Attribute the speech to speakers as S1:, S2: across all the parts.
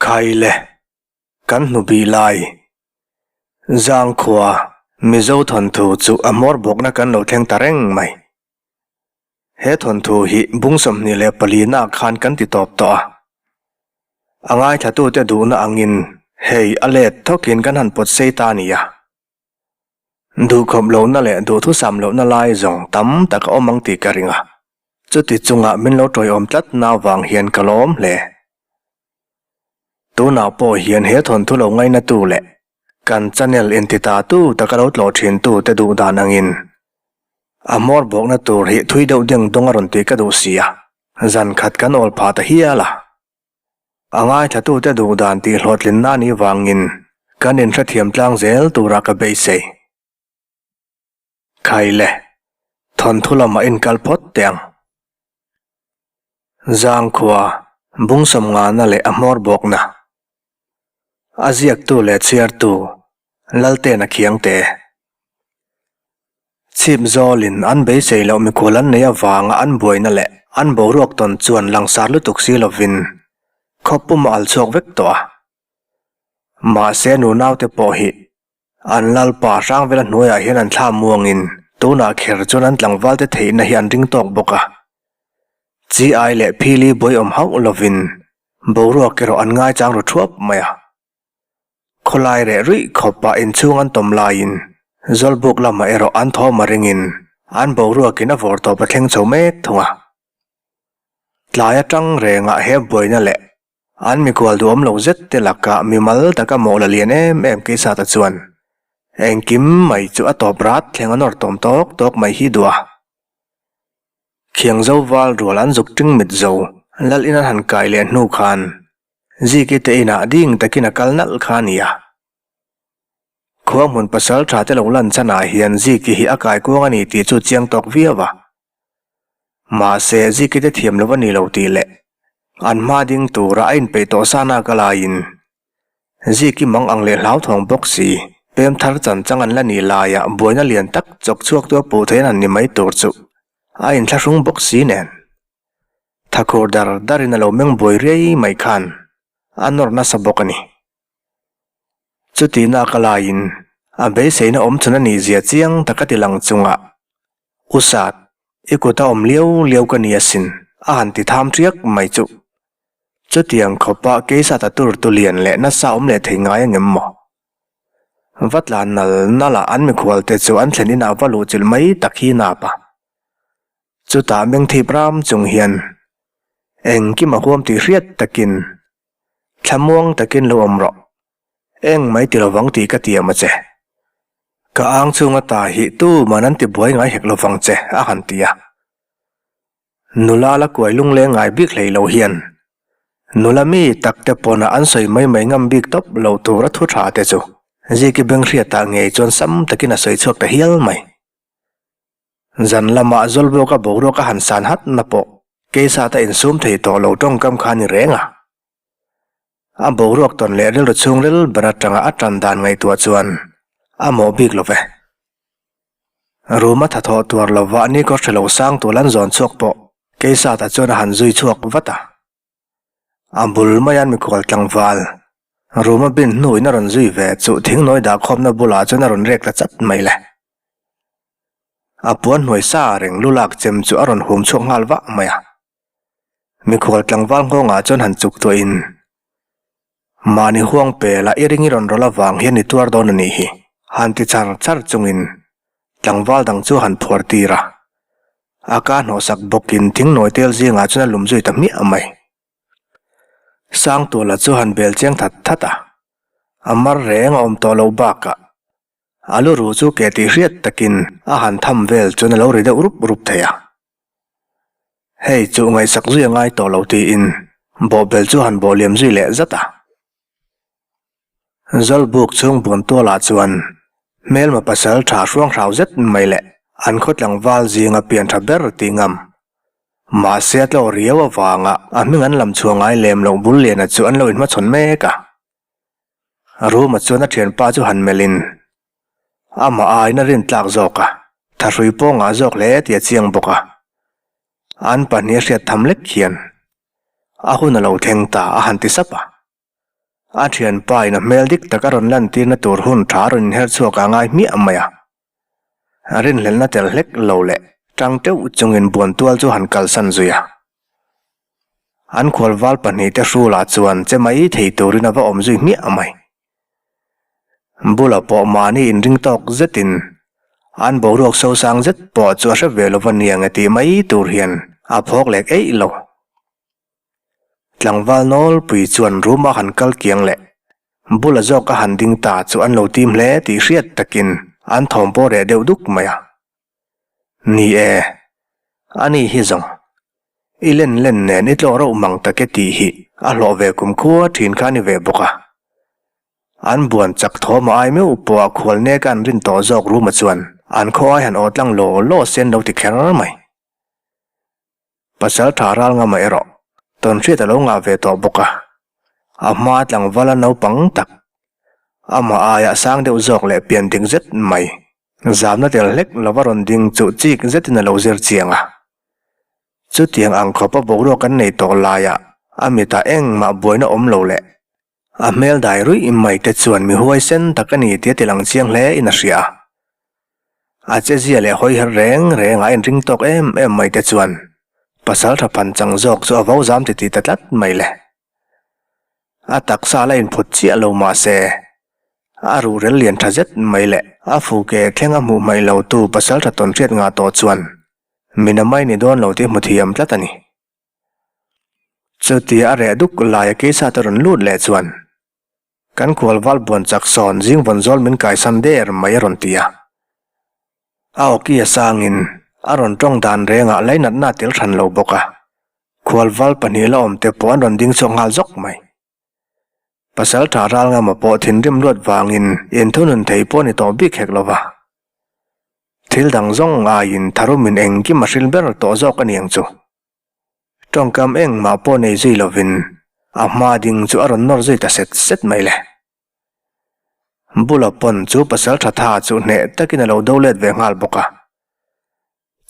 S1: Khai le, kan hnu bih lai. Zangkhua, Mizo thawnthu chu a hmawr bawkna kan lo thleng ta reng mai. He thawnthu hi bung 24 na khan kan ti tawp tawh a. A ngaithlatute duhna angin hei a let thawkin kan han pawt sei ta a nia. Duhkhawp lohna leh duhthusam lohna lai zawng tam tak a awm ang tih ka ring a. Chuti chungah min lo tawiawm tlat na vang hian ka lawm hle. Tunah pawh hian he thawnthu lo ngainatu leh kan channel intitatu taka lo tlawh thintu te duh dan angin a hmawr bawkna tur hi thui deuh deng dawng a rawn tih ka duh si a, zan khat kan awl phah ta hial a. A ngaithlatute duh dan tih hlawhtlinna a nih vangin kan inhrethiam tlang zel tura ka beisei. Khai le, thawnthu lamah inkal phawt teh ang. Zangkhua, bung sawmngana leh a hmawr bawkna. A ziaktu leh chhiartu, Laltena Khiangte. Chhip zawlin an beisei loh mikhual an nei avanga an buaina leh an boruak tawn chuan langsar lutuk si lovin khaw pum a al chhuak vek tawh a. Mahse nunaute pawh hi An lalpa Hrangvela hnuaiah hian an thla muangin tunah kher chuan an tlangvalte theihna hi an ring tawk bawk a. Chi ai leh phili buai awm hauh lovin boruak erawh an ngaichang ru thuap mai a. Khawlai reh ruih khawpah inchhung an tawm laiin Zawlbuk lamah erawh an thawm a ringin an boruakin a vawr tawp a thleng chho mek thung a. Tlai atang rengah he buaina leh An mikual duhawm lo zet te lakah mimal taka mawh la lian em em Keisata chuan engkim mai chu a tawp rat thleng a nawr tawm tawk tawk mai hi duh a. Khiang zo val rual an zuk ting mit zo lal in an han kai leh hnu khan Ziki te inah ding takin a kal nalh kha a ni a. Khua hmun pasal tha te lo lan chhanah hian Ziki hi a kai kuang a ni tih chu chiang tawk viau a. Mahse, Ziki te thiam lo a ni lo tih leh an hma ding tura a inpeih tawh sa nak a laiin Ziki mang ang leh hlauthawng bawk si, pem thar chan chang an la nih laiah buaina lian tak chawk chhuak tu a puh thei an han ni mai tur chu a inthlahrung bawk si nen. Thakhur dar darin a lo meng buai riai mai khan a nawr nasa bawk a ni. Chuti nak a laiin a beiseina awm chhun a nih zia chiang tak a ti lang chungah U Sat, i kut a awm liau liau ka ni asin, a han ti tham ṭiak mai chu. Chutiang khawpa Keisata tur tu lian leh nasa awm leh thei ngai angem maw? Va tlan nal nal a an mikhual te chu an thlen inah va luh chilh mai tak hi nap a. Chutah mengthip ram chung hian engkim a huam tih hriat takin thlamuang takin lo awm rawh. Eng mai ti lovang tih ka tiam a che. Ka ang chhunga ta hi tuman an ti buai ngai hek lovang che, a han ti a. Nula la kuai lungleng ngai bik hlei lo hian nula mi tak te pawn ah an sawi mai mai ngam bik tawp lo tur a thu tha te chu Ziki Benghriata ngei chuan sam takin a sawi chhuak ta hial mai. Zan lamah Zawlbawka boruak a han san hat na pawh Keisata insum thei tawh lo tawngkam kha a ni reng a. A boruak tawn leh rilru chhungril ber atanga a tan dan ngaihtuah chuan a mawh bik lo ve. Room a thathawh tuar lova ni kawr hre lo sang tur an zawn chhuak pawh Keisata chuan a han zui chhuak vat a. A bul maian mikhual tlangval room a bin hnuin a rawn zui ve chu thingnawi dahkhawmna bulah chuan a rawn rek ta chat mai le. A puan hnuai sa reng lu lak chem chu a rawn hum chhuak nghal vah mai a. Mikhual tlangval nghawngah chuan han chuk tuahin, Mahni huang pela i ring i rawn rawlh avang hian i tuar dawn a nih hi, han ti char char chungin tlangval dang chu han phuar tir a. A ka hnawhsak bawkin thingnawi tel zingah chuan a lum zui ta hmiah mai. Sangtuala chu han bel chiang that that a, a mar reng a awm tawh loh bakah a lu ru chu ke tih hriat takin a han tham vel chuan a lo ri deuh rup rup thei a. Hei chu ngaihsak zui a ngai tawh lo tiin bawhbel chu han bawh liam zui leh zat a. Zawlbuk chhung buan tualah chuan hmelma pasal tha hruang hrau zet mai leh an khaw tlangval zinga pian tha ber tih ngam. Mahse a tlawh riau avanga a hming an lam chhuah ngai lem loh bul liana chu an lo inhmachhawn mek a. Ruma chuan a thianpa chu han melhin Amah aiin a rin tlak zawk a, thahrui pawh ngah zawk hle tih a chiang bawk a. An pahnih a hriat tham lek hian a hun a lo thleng ta a han ti sap a. A thianpa in a hmel dik tak a rawn lantirna tur hun tha a rawn inher chhuak a ngai hmiah mai a. A rinhlelhna tel hlek lo leh tang teuh chungin buantual chu han kalsan zui a. An khualval pahnihte hrulah chuan che mai thei turin a va awm zui hmiah mai. Bula pawh mahni inring tawk zetin an boruak sosang zet pawh chu a hre ve lo va niang e tih mai tur hian a phawk lek eih lo. Tlangval nawlpui chuan room a han kal kiang leh bula zawk a han ding ta chu an lo tim hle tih hriat takin an thawm pawh reh deuh duk mai a. Ni e, ani hi zawng i len len nen i tlawh reuh mang tak e tih hi a hlawh ve kum khua thin kha a ni ve bawk a. An buan chak thawm a ai meuh pawh a khual nek a an rin tawh zawk room-a chuan an khaw ai han aw tlang law law se an lo ti kher mai. Pasal tha ral ngama erawh tawnhriat a lo ngah ve tawh bawk a, a hma tlangvala naupang tak, amah aia sang deuh zawk leh pian dik zet mai, zamna tel hlek lova rawn ding chu chik zetin a lo zir chiang a. Chutiang ang khawpa boruak an nei tawh laiah a mitah engmah buaina awm lo leh a hmel dai ruih mai te chuan mi huaisen tak a ni tih a tilang chiang hle in a hria a. A chezia leh hawiher reng reng a inring tawk em em mai te chuan pasal tha phan chang zawk chu a vo zam ti ti ta tlat mai le. A taksa la inphut chiah lo mah se, a ruhrel lian tha zet mai leh a fuke thleng a hmuh hmaih lo tu pasal tha tawn hriat ngah tawh chuan min a mai ni dawn lo tih hmu thiam tlat a ni. Chutia a reh duk laia keisa te rawn lut leh chuan Kan khualval buan chak sawn zing vawn zawl min kaisan der mai a rawn ti a. A awki a sangin a rawn tawng dan rengah lainatna a tel hran lo bawk a. Khualval pahnih la awm te pawh an rawn ding chhuak nghal zawk mai. Pasal tha ral ngama pawh thinrim luat vangin inthunun thei pawh a ni tawh bik hek lo va. Thil dang zawng aiin tharumin engkim a hril ber tawh zawk a ni ang chu. Tawngkam engmah pawh nei zui lovin a hma ding chu a rawn nawr zui ta set set mai le. Bula pawn chu pasal tha tha chu hneh takin a lo do let ve nghal bawk a.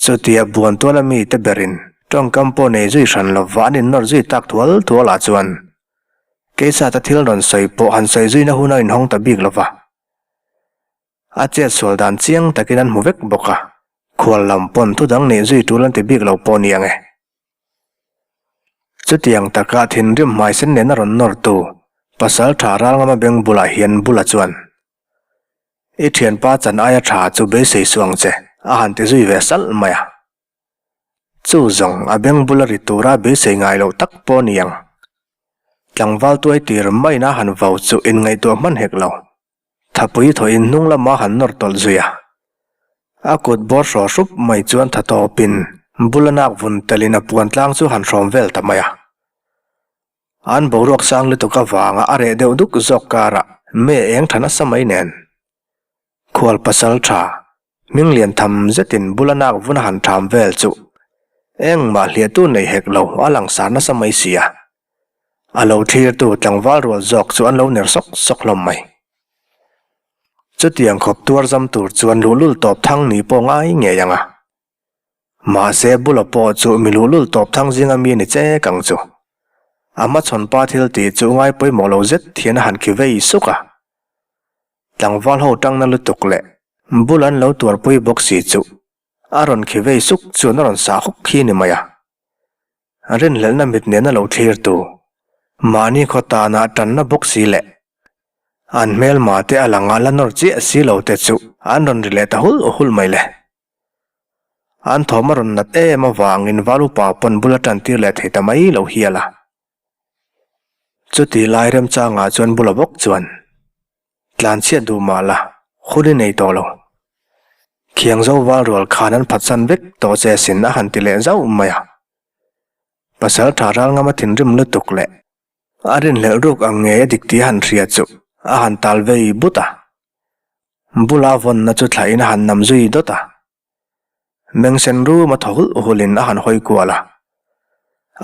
S1: Chutia buan tuala mite berin tawngkam pawh nei zui hran lova an innawr zui tak thual thual ah chuan Keisata thil rawn sawi pawh han sawi zuina hun a inhawng ta bik lova. A chet sual dan chiang takin an hmu vek bawk a, khual lam pawn thu dang neih zui tul an ti bik lo pawh ni ang e. Chutiang taka thinrim hmaisen nena rawn nawrtu pasal tha Ralngama beng bulah hian Bula chuan, I thianpa chan aia tha chu beisei suh ang che, a han ti zui ve salh mai a. Chu zawng a beng bula ri tura beisei ngai loh tak pawh ni ang. Tlangval tuai tir maina han vau chu inngaihtuah hman hek lo. Thapui thawhin hnung lama han nawr tawlh zui a. A kut bawr hraw hrup mai chuan tha tawpin bula nak vun telin a puan tlang chu han hrawm vel ta mai a. An boruak sang lutuk avanga a reh deuh duk zawk karah me eng tha nasa mai nen. Khual pasal tha, hming lian tham zetin bula nak vun a han tham vel chu engmah hliahtu nei hek lo a langsar nasa mai si a. A lo thlirtu tlangval rual zawk chu an lo ner sawk sawk hlawm mai. Chutiang khawp tuar zam tur chuan luhlul tawp thang ni pawh ngai ngei ang a. Mahse bula pawh chu mi luhlul tawp thang zinga mi a ni chek ang chu. A hmachhawn pa thil tih chu ngai pawimawh lo zet hian a han khi vei suk a. Tlangval ho tangna lutuk leh bul an lo tuarpui bawk si chu a rawn khi vei suk chuan a rawn sah huk khi ni mai a. Rinhlelhna mit nena lo thlirtu, mahni khaw tanah tanna bawk si leh an hmelma te a lang a la nawr chiah si lo te chu an rawn ri leh ta hul hul mai le. An thawm a rawn nat em avangin val upa pawn bul a tan tir leh thei ta mai lo hial a. Chuti lai remchangah chuan bula bawk chuan Tlanchhiat duh mah la, hun i nei tawh lo. Khiang zo val rual khan an phatsan vek tawh che sin a han ti leh zauh mai a. Pasal tha ral ngama thinrim lutuk leh a rinhlelh ruk ang ngei a dik tih a han hria chu a han tal vei but a. Bula vawnna chu thlahin a han nam zui dawt a. Mengsen rum a thaw hulh hulhin a han hawi kual a.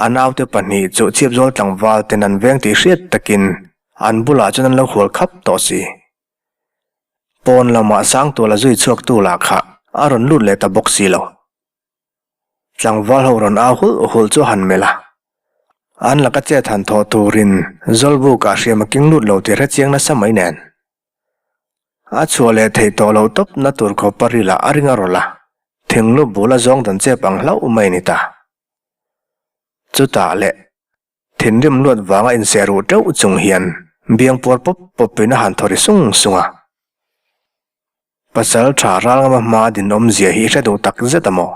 S1: A naute pahnih chu chhipzawl tlangval ten an veng tih hriat takin an bulah chuan an lo hual khap tawh si. Pawn lamah Sangtuala zui chhuaktu lah kha a rawn lut leh ta bawk si lo. Tlangval ho rawn au hulh hulh chu a han melh a. An laka chet han thawh turin Zawlbukah hriam a king lut lo tih hrechiang nasa mai nen. A chhuah leh theih tawh loh tawp na tur khawp a rilah a ring a rawlh a, thinglu bul a zawng dan chep ang hlauh mai a ni ta. Chutah leh thinrim luat vanga inseh ruh teuh chung hian biang puar pawp pawpin a han thaw ri sung sung a. Pasal tha ral ngama hma din awmzia hi i hre duh tak zet a maw?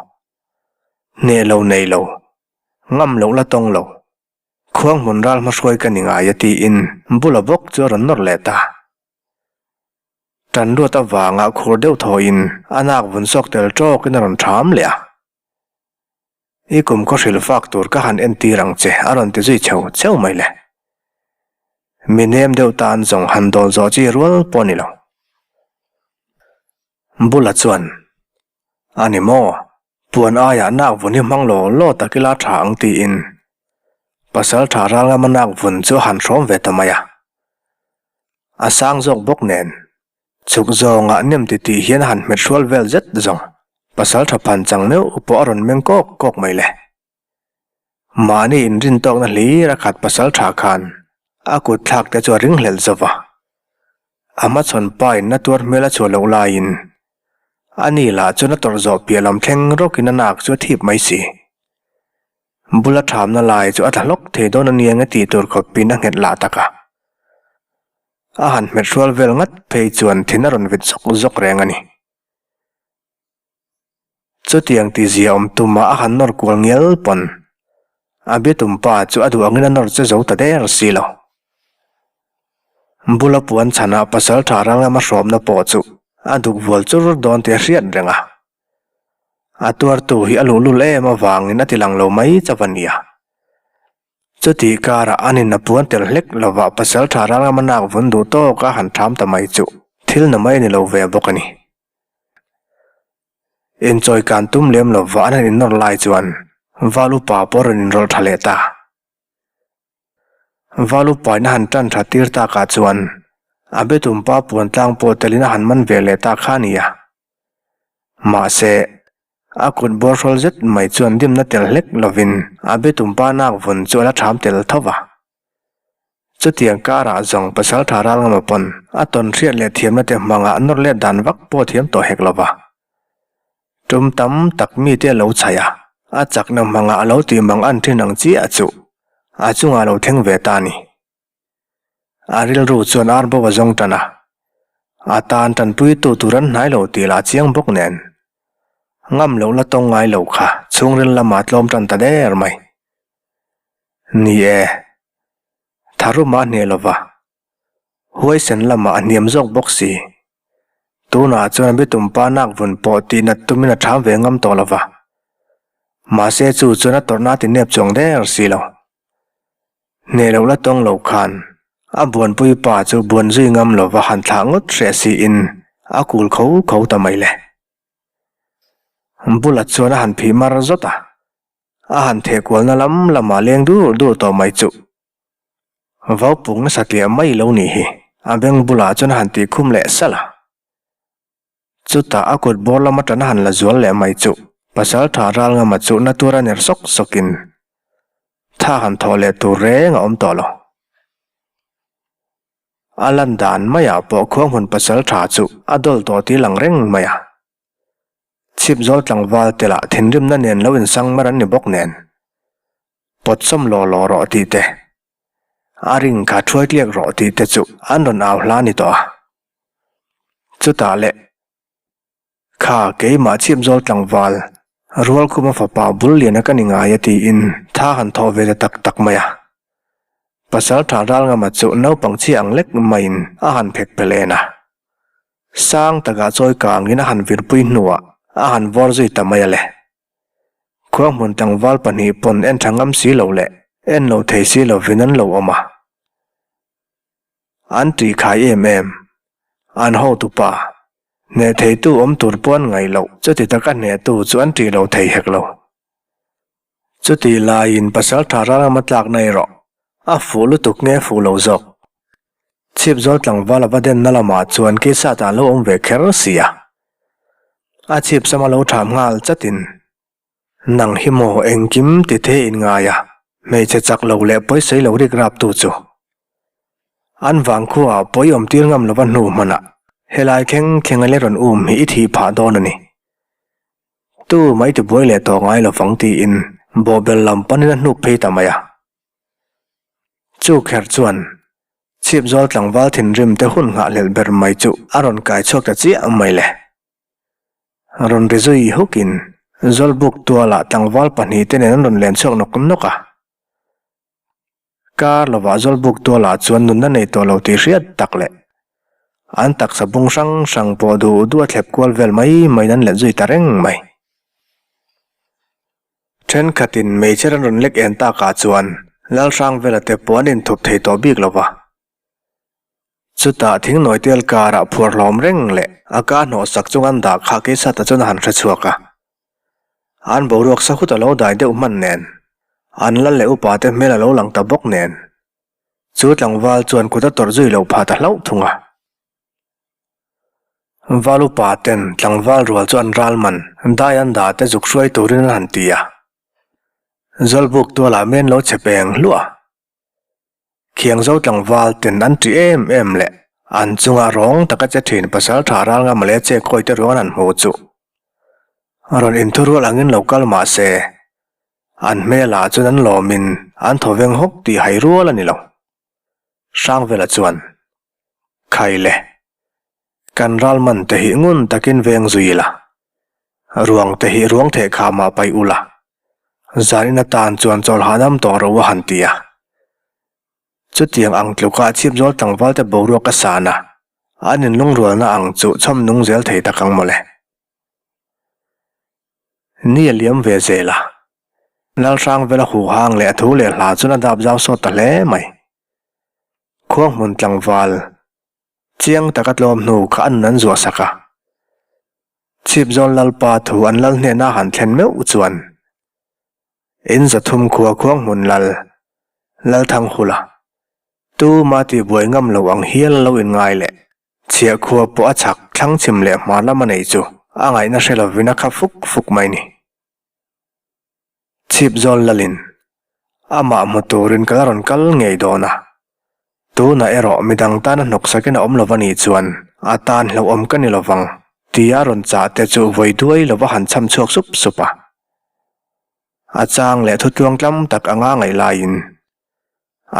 S1: Hneh lo nei lo, ngam loh la tawng lo, khuang hmun ral hmahruai ka ni ngai a tiin bula bawk chu a rawn nawr leh ta. Tan luat avanga khur deuh thawhin a nak vun sawk tel tawkin a rawn ṭham leh a. I kum khaw hrilh fak tur ka han entir ang che a rawn ti zui chho cheu mai le. Mi nem deuh tan zawng han dawn zawh chi rual pawh a ni lo. Bula chuan, A ni maw? Puan aiah nak vun hi hmang law law tak ila tha ang tiin pasal tha ral ngama nak vun chu a han hrawm ve ta mai a. A sang zawk bawk nen Chhuk zawngah nem ti tih hian a han hmet hrual vel zet zawng. Pasal tha phan chang meuh pawh a rawn meng kawk kawk mai le. Mahni inrin tawkna hlir a khat pasal tha khan a kut thlak te chu a ring hlelh zo va. A hmachhawn pa in na tuar hmel a chhuah loh laiin a ni lah chuan a tawrh zawh piah lam thleng rawkin a nak chu a thip mai si. Bula thamna lai chu a tla hlawk thei dawn a nia nge tih tur khawpin a nghet lah tak a. A han hmet hrual vel ngat phei chuan thin a rawn vit zawk zawk reng a ni. Chutiang tizia awm tuma a han nawr kual ngial pawn a biatum pa chu a duh angin a nawr che zo ta der si lo. Bula puan chhanah pasal tha ranglam a hrawmna pawh chu a duk vual chur dawn tih a hriat reng a. A tuartu hi a luhlul em avangin a ti lang lo mai chauh a nia. Chutih karah an in a puan tel hlek lovah pasal tha ralngam a nak vun duh tawk a han tham ta mai chu thil na mai a ni lo ve bawk a ni. Inchawi kan tum lem lovah an han innawr lai chuan Val upa pawh a rawn inrawlh tha leh ta. Val upain a han tan tha tir takah chuan a betumpa puan tlang pawh telin a han man ve leh ta kha a ni a. Mahse, A kut bawrhrawl zet mai chuan dimna tel hlek lovin a bitumpa nak vun chu a la ṭham tel tho va. Chutiang karah zawng pasalṭha ral ngama pawn a tawn hriat leh thiamna te hmangah nawr let dan vak pawh thiam tawh hek lo va. Tum tam tak mite a lo chhaih a, a chakna hmangah a lo tih mang an ṭhin ang chiah chu a chungah a lo thleng ve ta a ni. A rilru chuan ar bo a zawng tan a, a tan tanpuitu tur an hnai lo tih lah chiang bawk nen. Ngam loh la tawng ngai lo kha chhungril lamah tlawm tan ta der mai. Ni e, tharumah a hneh lo va, huaisen lamah a hniam zawk bawk si. Tunah chuan a bitum pa nak vun pawh tih nat tumin a ṭham ve ngam tawh lo va, mahse chu chuan a tawrhna a ti nep chuang der si lo. Hneh loh la tawng lo khan a buanpui pa chu buan zui ngam lova han thlah ngawt hreh siin a kul kho kho ta mai le. Bula chuan a han phih mar zawt a, a han theh kualna lam lamah leng dur dur tawh mai chu. Vaupung nasa tliah mai lo nih hi a beng bulah chuan a han tih khum leh salh a. Chutah a kut bawr lam atana han la zual leh mai chu Pasaltha Ralngama chu na tura ner sawk sawkin tha han thawh leh tur reng a awm tawh lo. A lan dan maiah pawh khuanghmun Pasaltha chu a dawl tawh tih lang reng mai a. Chhipzawl tlangval te lah thinrimna nen lo insang mar an ni bawk nen pawt sawm law law rawh tih te, a ring kha thuai tliak rawh tih te chu an rawn au hla ni tawh a. Chutah leh, Kha keimah chhipzawl tlangval, Rualkhuma fapa bul liana ka ni ngai a tiin tha han thawh ve ta tak tak mai a. Pasal tha Ralngama chu naupang chhia ang lek maiin a han phek pe len a. Sang takah chawi kangin a han virpui hnuah a han vawr zui ta mai a le. Khuanghmun tlangval pahnih pawn en tha ngam si lo leh en lo thei si lovin an lo awm a. An tih khai em em. An hotupa, hneh theitu awm tur pawh an ngaih loh, chuti taka hnehtu chu an tih lo thei hek lo. Chutih laiin pasaltha ralngama tlakna erawh a fuh lutuk nge fuh lo zawk. Chhipzawl tlangval a va denna lamah chuan keisatah an lo awm ve kher si a. A chhipsam a lo tham nghal chatin, Nang hi maw engkim ti thei in ngai a? Hmeichhe chak lo leh pawisei lo rik rap tu chu an vangkhua ah pawi awm tir ngam lova hnu hmanah helai thleng thleng a le rawn um hi i thih phah dawn a ni. Tu mai tibuai leh tawh ngai lovang tiin bawhbel lam panin a hnuk phei ta mai a. Chu kher chuan Chhipzawl tlangval thinrim te hun nghahhlelh ber mai chu a rawn kai chhuak ta chiah mai le. Rawn ri zui hukin Zawlbuk tualah tlangval pahnihte nen an rawn len chhuak nawk nawk a. Kar lovah Zawlbuk tualah chuan nunna nei tawh lo tih hriat tak leh an taksa bung hrang hrang pawh duh duh a thlep kual vel mai maiin an let zui ta reng mai. Thenkhatin hmeichhe an rawn lek en takah chuan Lalhrangvela te pawh an inthup thei tawh bik lo va. Chutah thingnawi tel karah phuar hlawm reng leh a ka hnawh sak chung an dah kha Keisata chuan a han hre chhuak a. An boruak sahut a lo dai deuh hman nen, an lal leh upa te hmel a lo lang ta bawk nen, chu tlangval chuan kut a tawrh zui loh phah ta hlauh thung a. Val upa ten tlangval rual chu an ral man dai an dah te zuk hruai turin an han ti a. Zawlbuk tualah men lo che peng hluah a. Khiangzo tlangval ten an ṭih em em leh an chunga rawng taka che ṭhin pasal ṭha ral ngam leh che kawi te ruang an hmu chu rawn inthurual angin lo kal mah se an hmelah chuan an lawmin an thaw veng hawk tih hai rual a ni lo. Hrangvela chuan, Khai le, kan ral man te hi ngun takin veng zui ila, ruang te hi ruang theh khamah paih ula, Zanin atan chuan chawl hahdam tawh ro a han ti a. Chutiang ang tlukah chhipzawl tlangval te boruak a san a, an inlungrualna ang chu chhawm nung zel thei tak ang mawle. Ni a liam ve zel a, Lalhrangvela huhang leh a thu leh hla chuan a dap zau sawt ta hle mai. Khuanghmun tlangval chiang taka tlawm hnu kha an nun an zuah sak a. Chhipzawl Lalpa thu an lal hnena han thlen meuh chuan in zathum khua khuang hmun lal Lalthanghula tuma tihbuai ngam lo ang hial a lo inngai leh chhiah khua pawh a chhak thlang chhim leh hmar lama nei chu a ngaihna hre lovin a kha fuk fuk mai ni. Chhipzawl lalin amah hmu turin ka la rawn kal ngei dawn a, tunah erawh midang tana hnawksakin a awm lo va nih chuan a tan hlauhawm ka ni lovang tia rawn chah te chu vawi duai lova han chham chhuak sup sup a. A chang leh thu tluangtlam tak anga ngaih laiin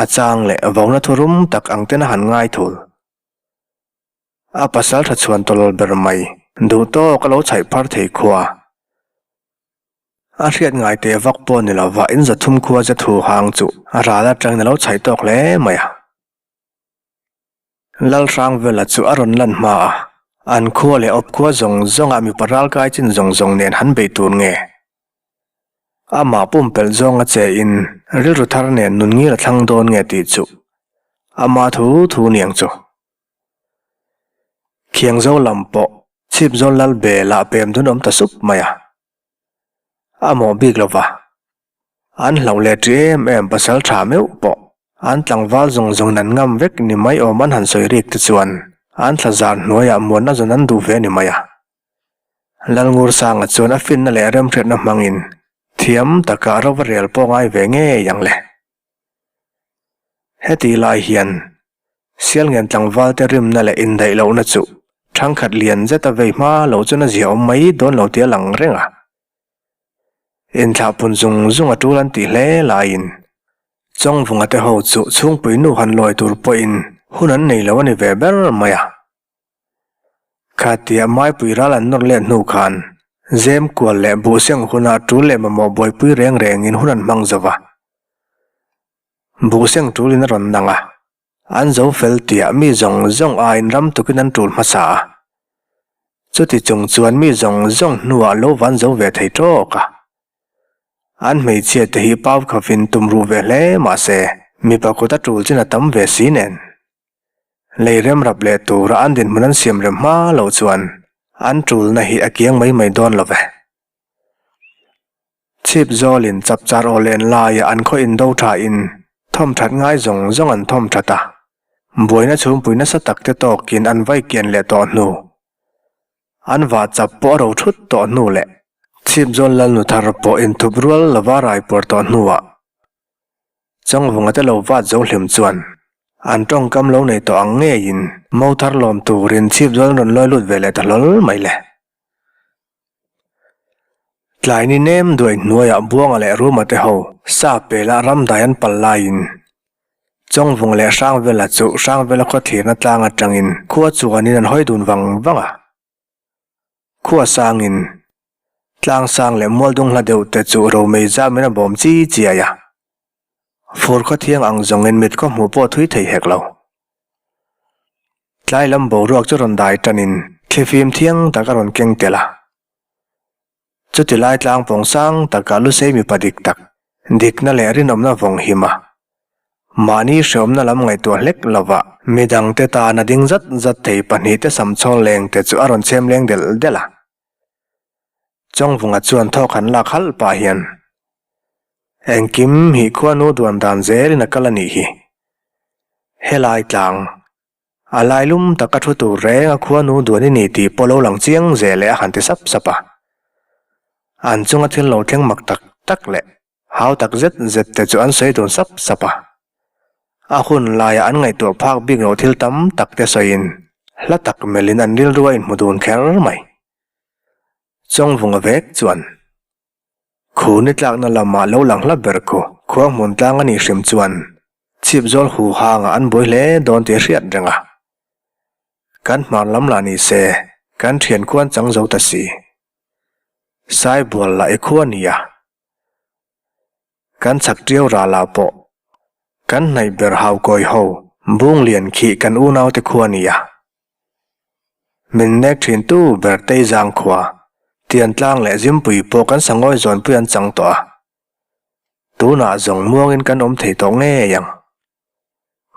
S1: a chang leh vona thu rum tak ang ten a han ngai thul. A pasal tha chhuan tawlawl ber mai duh tawk a lo chhaih phar thei khua. A hriat ngai teh vak pawh ni lova in zathum khua che thu hang chu a ral atangin a lo chhaih tawk hle mai a. Lalhrangvela chu a rawn lan hma a, an khua leh awp khua zawng zawngah mipa ralkai chin zawng zawng nen han bei tur nge? Amah pumpelh zawnga che in rilru thar nen nun ngil a thlang dawn nge tih chu ama thu thu niang chu. Khiangzo lam pawh Chhipzawl lal be lah pem dun awm ta sup mai a. A mawh bik lo va. An hlauh leh ṭi em em pasal ṭha meuh pawh an tlangval zawng zawng an ngam vek ni mai awm an han sawi rik te chuan an thla zar hnuaiah muanna zawn an duh ve ni mai a. Lalngursanga chuan a finna leh remhriatna hmangin thiam taka rova rel pawh ngai ve ngei ang le. Heti lai hian Sialngen tlangvalte rimna leh indaih lohna chu thangkhat lian zeta vei hma lo chuan a zia awm mai dawn lo tih a lang reng a. Inthlahpun zung zung a tul an tih hle laiin Chawngvunga te ho chu chhungpui nu han lawi tur pawhin hun an nei lo a ni ve ber mai a. Khatia maipui ral an nawr let hnu khan zem kual leh buhseng hunah tul leh mamawh buaipui reng rengin hun an hmang zo va. Buhseng tulin a rawn nang a, an zo fel tiah mi zawng zawng aiin ram tukin an tul hmasa a. Chuti chung chuan mi zawng zawng hnuah lo van zo ve thei tawk a. An hmeichhia te hi pau khavin tum ruh ve hle mah se, mipa kut a tul chin a tam ve si nen. Lei rem rap leh tura an dinhmun an siam rem hma loh chuan an tulna hi a kiang mai mai dawn lo ve. Chhip zawlin chapchar aw len laia an khaw indo thain thawm that ngai zawng zawng an thawm that a, buaina chhungpui nasa tak te tawkin an vai kian leh tawh hnu. An vah chap pawh a ro thut tawh hnu leh chhip zawl lalnu thar pawh inthup rual lova rai puar tawh hnuah. Changvunga te lo vat zo hlim chuan an tawngkam lo nei tawh ang ngeiin mo thar lawm turin chhip zawl an rawn lawi lut ve leh ta hlawl mai le. Tlai ni nem duai hnuaiah Buanga leh Ruma te ho sa pela ramdai an pal laiin Chawngvung leh Hrangvela chu Hrangvela khaw thlirna tlang atangin khua chuanin an hawi dun vang vang a. Khua sangin tlang sang leh mualdung hla deuh te chu romei zamin a bawm chi chiai a. Fur khaw thiang ang zawngin mit khaw hmuh pawh thui thei hek lo. Tlai lam boruak chu rawn dai tanin thlifim thiang tak a rawn keng tel a. Chuti lai tlang pawng sang takah Lusei mipa dik tak, dikna leh rinawmna vawng him a. Mahni hreawmna lam ngaihtuah hlek lova midangte tana ding zat zat thei pahnihte samchhawl lengte chu a rawn chhem leng delh delh a. Chawngvunga chuan thawk han lak halh pah hian, Engkim hi khuanu duan dan zelin a kal a nih hi. Helai tlang, a lailum taka thu tur reng a khuanu duan i ni tih pawh lo lang chiang zel e a han ti sap sap a. An chunga thil lo thleng mak tak tak leh hau tak zet zet te chu an sawi dun sap sap a. A hun laiah an ngaihtuah phak bik loh thil tam tak te sawiin hla tak melhin an rilru a inhmu dun kher mai. Chawngvunga vek chuan Khu ni tlakna lamah lo lang hla ber khu khua hmun tlang a nih hrim chuan chhip zawl hu hangah an buai hle dawn tih a hriat reng a. Kan hmar lam lah ni se kan thian khuan chang zo ta si. Saibual lah i khua ni a. Kan chak ṭiau ral ah pawh kan hnaih ber haukawi ho bung lian khih kan unaute khua ni a. Min nek thin tu ber Teizang khua, Tiantlang leh Zimpui pawh kan sangawi zawnpui an chang tawh a. Tunah zawng muangin kan awm thei tawh ngei ang.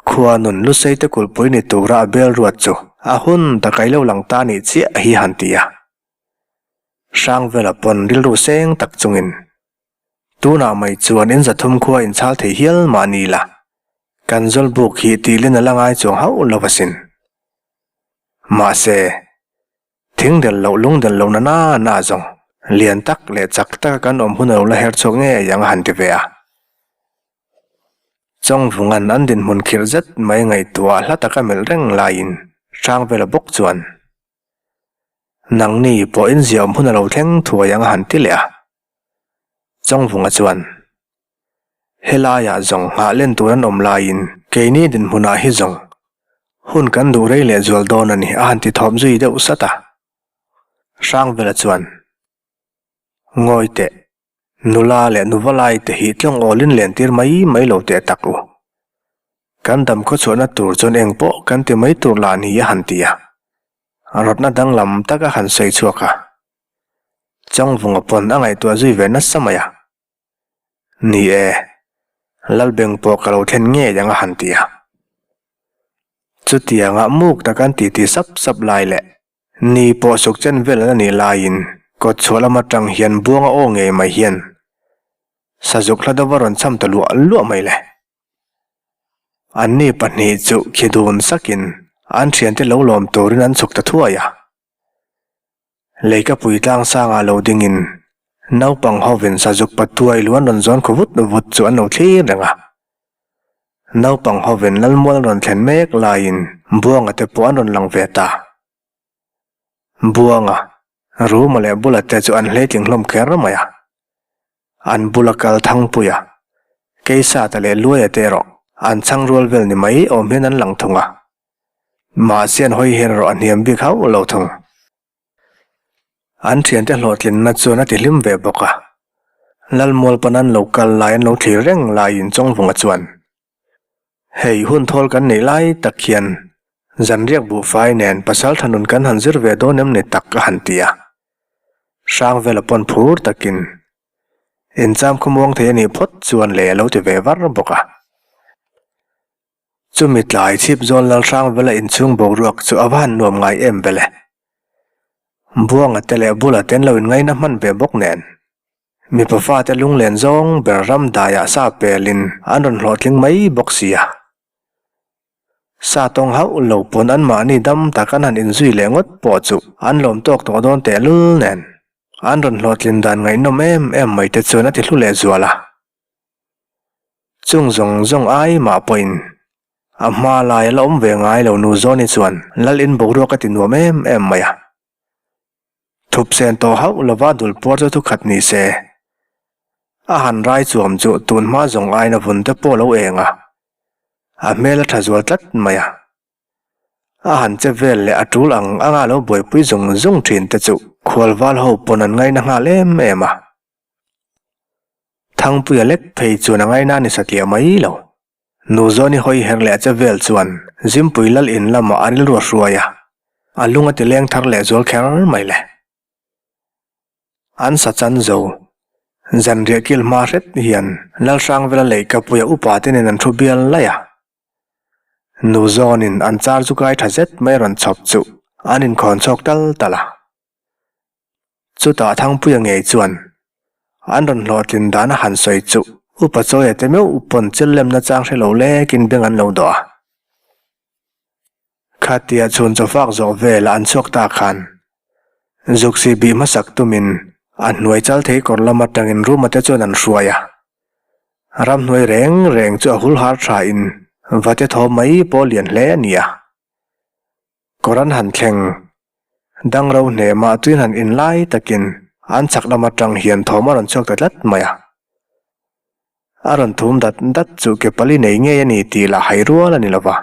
S1: Khua nun Lusei te kulhpui ni tura a bel ruat chu a hun tak a ilo lang ta nih chiah hi han ti a. Hrangvela pawn rilru seng tak chungin Tunah mai chuan in zathum khua inchhal thei hial mah ni la, kan zawlbuk hi tilin a la ngai chuang hauh lo asin. Mahse, thing del loh lung del loh na na na zawng lian tak leh chak taka kan awm hun a lo la her chhuak ngei ang a han ti ve a. Chawngvunga'n an dinhmun khirh zet mai ngaihtuah hla taka melh reng laiin Hrangvela bawk chuan, Nangni pawh in ziahawm hun a lo thleng thuai ang a han ti leh a. Chawngvunga chuan, Helaiah zawng nghah len tur an awm laiin keini dinhmunah hi zawng hun kan duh rei leh zual dawn a ni a han ti thawm zui deuh sat a. Hrangvela chuan, Ngawi teh, nula leh nuva lai te hi tlawng awlin len tir mai mai lo teh tak u. Kan dam khawchhuahna tur chuan eng pawh kan ti mai tur lah ni a han ti a. Rawtna danglam tak a han sawi chhuak a. Chawngvunga pawn a ngaihtuah zui ve nasa mai a. Ni e, Lalbeng pawh ka lo thlen ngei ang a han ti a. Chutianga muk tak an titi sap sap lai leh ni pawh suk chen vel an anih laiin kawtchhuah lam atang hian buanga aw ngei mai hian sazuk hla deuh a rawn cham ta luah luah mai le. Anni pahnih chu khi dun sakin an thiante lo lawm turin an chhuk ta thuai a. Leikapui tlang sangah lo dingin naupang hovin sazuk patuai lu an rawn zawn khaw vut vut chu an lo thlir reng a. Naupang hovin Lalmual an rawn thlen mek laiin Buanga te pawh an rawn lang ve ta. Buanga, Ruma leh Bula te chu an hleitling hlawm kher mai a. An bula kal Thangpuia, Keisata leh Luaia te erawh an chhang rual vel ni mai awm hian an lang thung a. Mahse an hawi hian erawh a hniam bik hauh lo thung. An thiante hlawhtlinna chuan a ti hlim ve bawk a. Lalmual pawn an lo kal lai an lo thlir reng laiin Chawngvunga chuan, Hei hun thawl kan neih lai tak hian zanriak buhfai nen pasal tha nun kan han zir ve dawn em ni tak a han ti a. Hrangvela pawn phur takin incham khawmuang thei a nih phawt chuan le a lo ti ve var bawk a. Chumi tlai chhip zawn Lalhrangvela inchhung boruak chu a va han nuam ngai em vele. Buanga te leh Bula te an lo inngaina hman ve bawk nen. Mipa fate lunglen zawng ber ram daiah sa pelin an rawn hlawhtling mai bawk sia. Sa tawng hauh lo pawn anmahni dam tak an han inzui leh ngawt pawh chu an lawm tawk tawh dawn tehlul nen. An rawn hlawhtlin dan ngaihnawm em em mai te chuan a ti hlu leh zual a. Chung zawng zawng ai mah pawhin a hma lai a la awm ve ngai lo nu Zawni chuan lal in boruak a ti nuam em em mai a. Thup sen tawh hauh lova dul puar chu thukhat ni se. A han rai chuam chu tun hma zawng aiin a vun te pawh a lo eng a, a hmel a tha zual tlat mai a. A han che vel leh a tul ang anga lo buaipui zung zung thin te chu khualval ho pawn an ngaina nghal em em a. Thangpuia lek phei chuan a ngaina ni satliah mai lo. Nu Zawni hawi her leh che vel chuan Zimpui lal in lamah a rilru a hruai a, a lung a ti leng thar leh zual kher mai le. An sa chan zo. Zanriah kil hma hret hian Lalhrangvela leihkapuia upa te nen an thu bial laih a. Nu Zawnin an char chu kai tha zet mai rawn chhawp chu an inkhawn chhawk tal tal a. Chutah Thangpuia ngei chuan an rawn hlawhtlin dan a han sawi chu Upa Chawia te meuh pawn chil lemna chang hre lo lekin beng an lo dawh a. Khatia chhun chawfak zawh velah an chhuak ta khan Zuksi bih hmasak tumin a hnuai chal thei kawr lam atangin room-a te chuan an hruai a. Ramhnuai reng reng chu a hul har tha in vate thaw mai pawh lian hle a ni a. Kawr an han thleng. Dangro hnemah tuin han in lai takin an chhak lam atang hian thawm a rawn chhuak ta tlat mai a. A rawn thum dat dat chu ke pali nei ngei a ni tih lah hai rual a ni lova.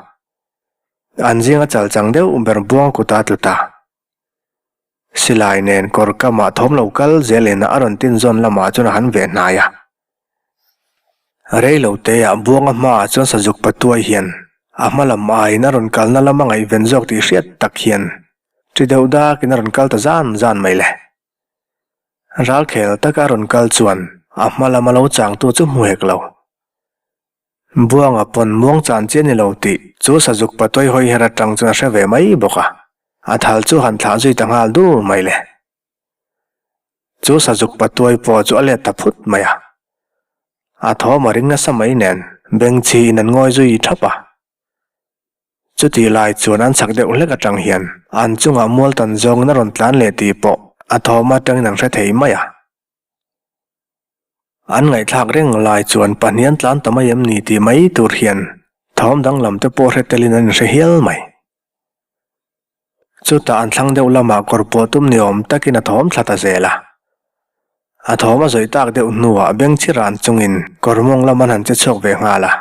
S1: An zinga chal chang deuh ber buang kuta tlu ta. Silai nen kawr kamah thawm lo kal zelin a rawn tin zawn lamah chuan a han veh hnai a. Rei lo teah Buanga hmaah chuan Sazuk Patuai hian a hma lam aiin a rawn kalna lam a ngaihven zawk tih hriat tak hian ṭi deuh dakin a rawn kal ta zan zan mai le. Ralkhel taka a rawn kal chuan a hma lama lo changtu chu hmu hek lo. Buanga pawn muang chan chi a ni lo tih chu Sazuk Patuai hawi her atang chuan a hre ve mai bawk a, a thal chu han thlah zui ta nghal dur mai le. Chu Sazuk Patuai pawh chu a let ta phut mai a. A thawm a ring nasa mai nen bengchhi in an ngawi zui thap a. Chutih lai chuan an chak deuh hlek atang hian an chungah mual tan zawngin a rawn tlan leh tih pawh a thawm atangin an hre thei mai a. An ngaihthlak reng lai chuan pahnian tlan ta mai em ni tih mai tur hian thawm danglam te pawh hre telin an inhre hial mai. Chutah an thlang deuh lamah kawr pawh tum ni awm takin a thawm thla ta zel a. A thawm a zawih tak deuh hnuah bengchhi ran chungin kawr mawng lam an han che chhuak ve nghal a.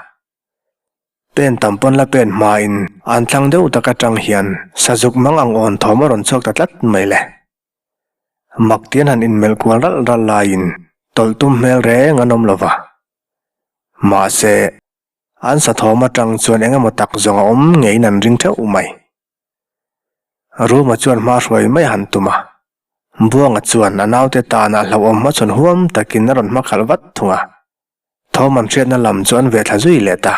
S1: Pen tam pawn la pen hmain an thlang deuh tak atang hian sazuk mang ang awn thawm a rawn chhuak ta tlat mai le. Mak tian han inmelh kual ralh ralh laiin tawlh tum hmel reng an awm lo va. Mahse. An sathawm atang chuan eng emaw tak zawng a awm ngeiin an ring theuh mai. Ruma chuan hma hruai mai a han tum a, Buanga chuan a naute tana hlauhawm hmachhawn huam takin a rawn hma khalh vat thung a, thawm an hriatna lam chu an ve thla zui leh ta.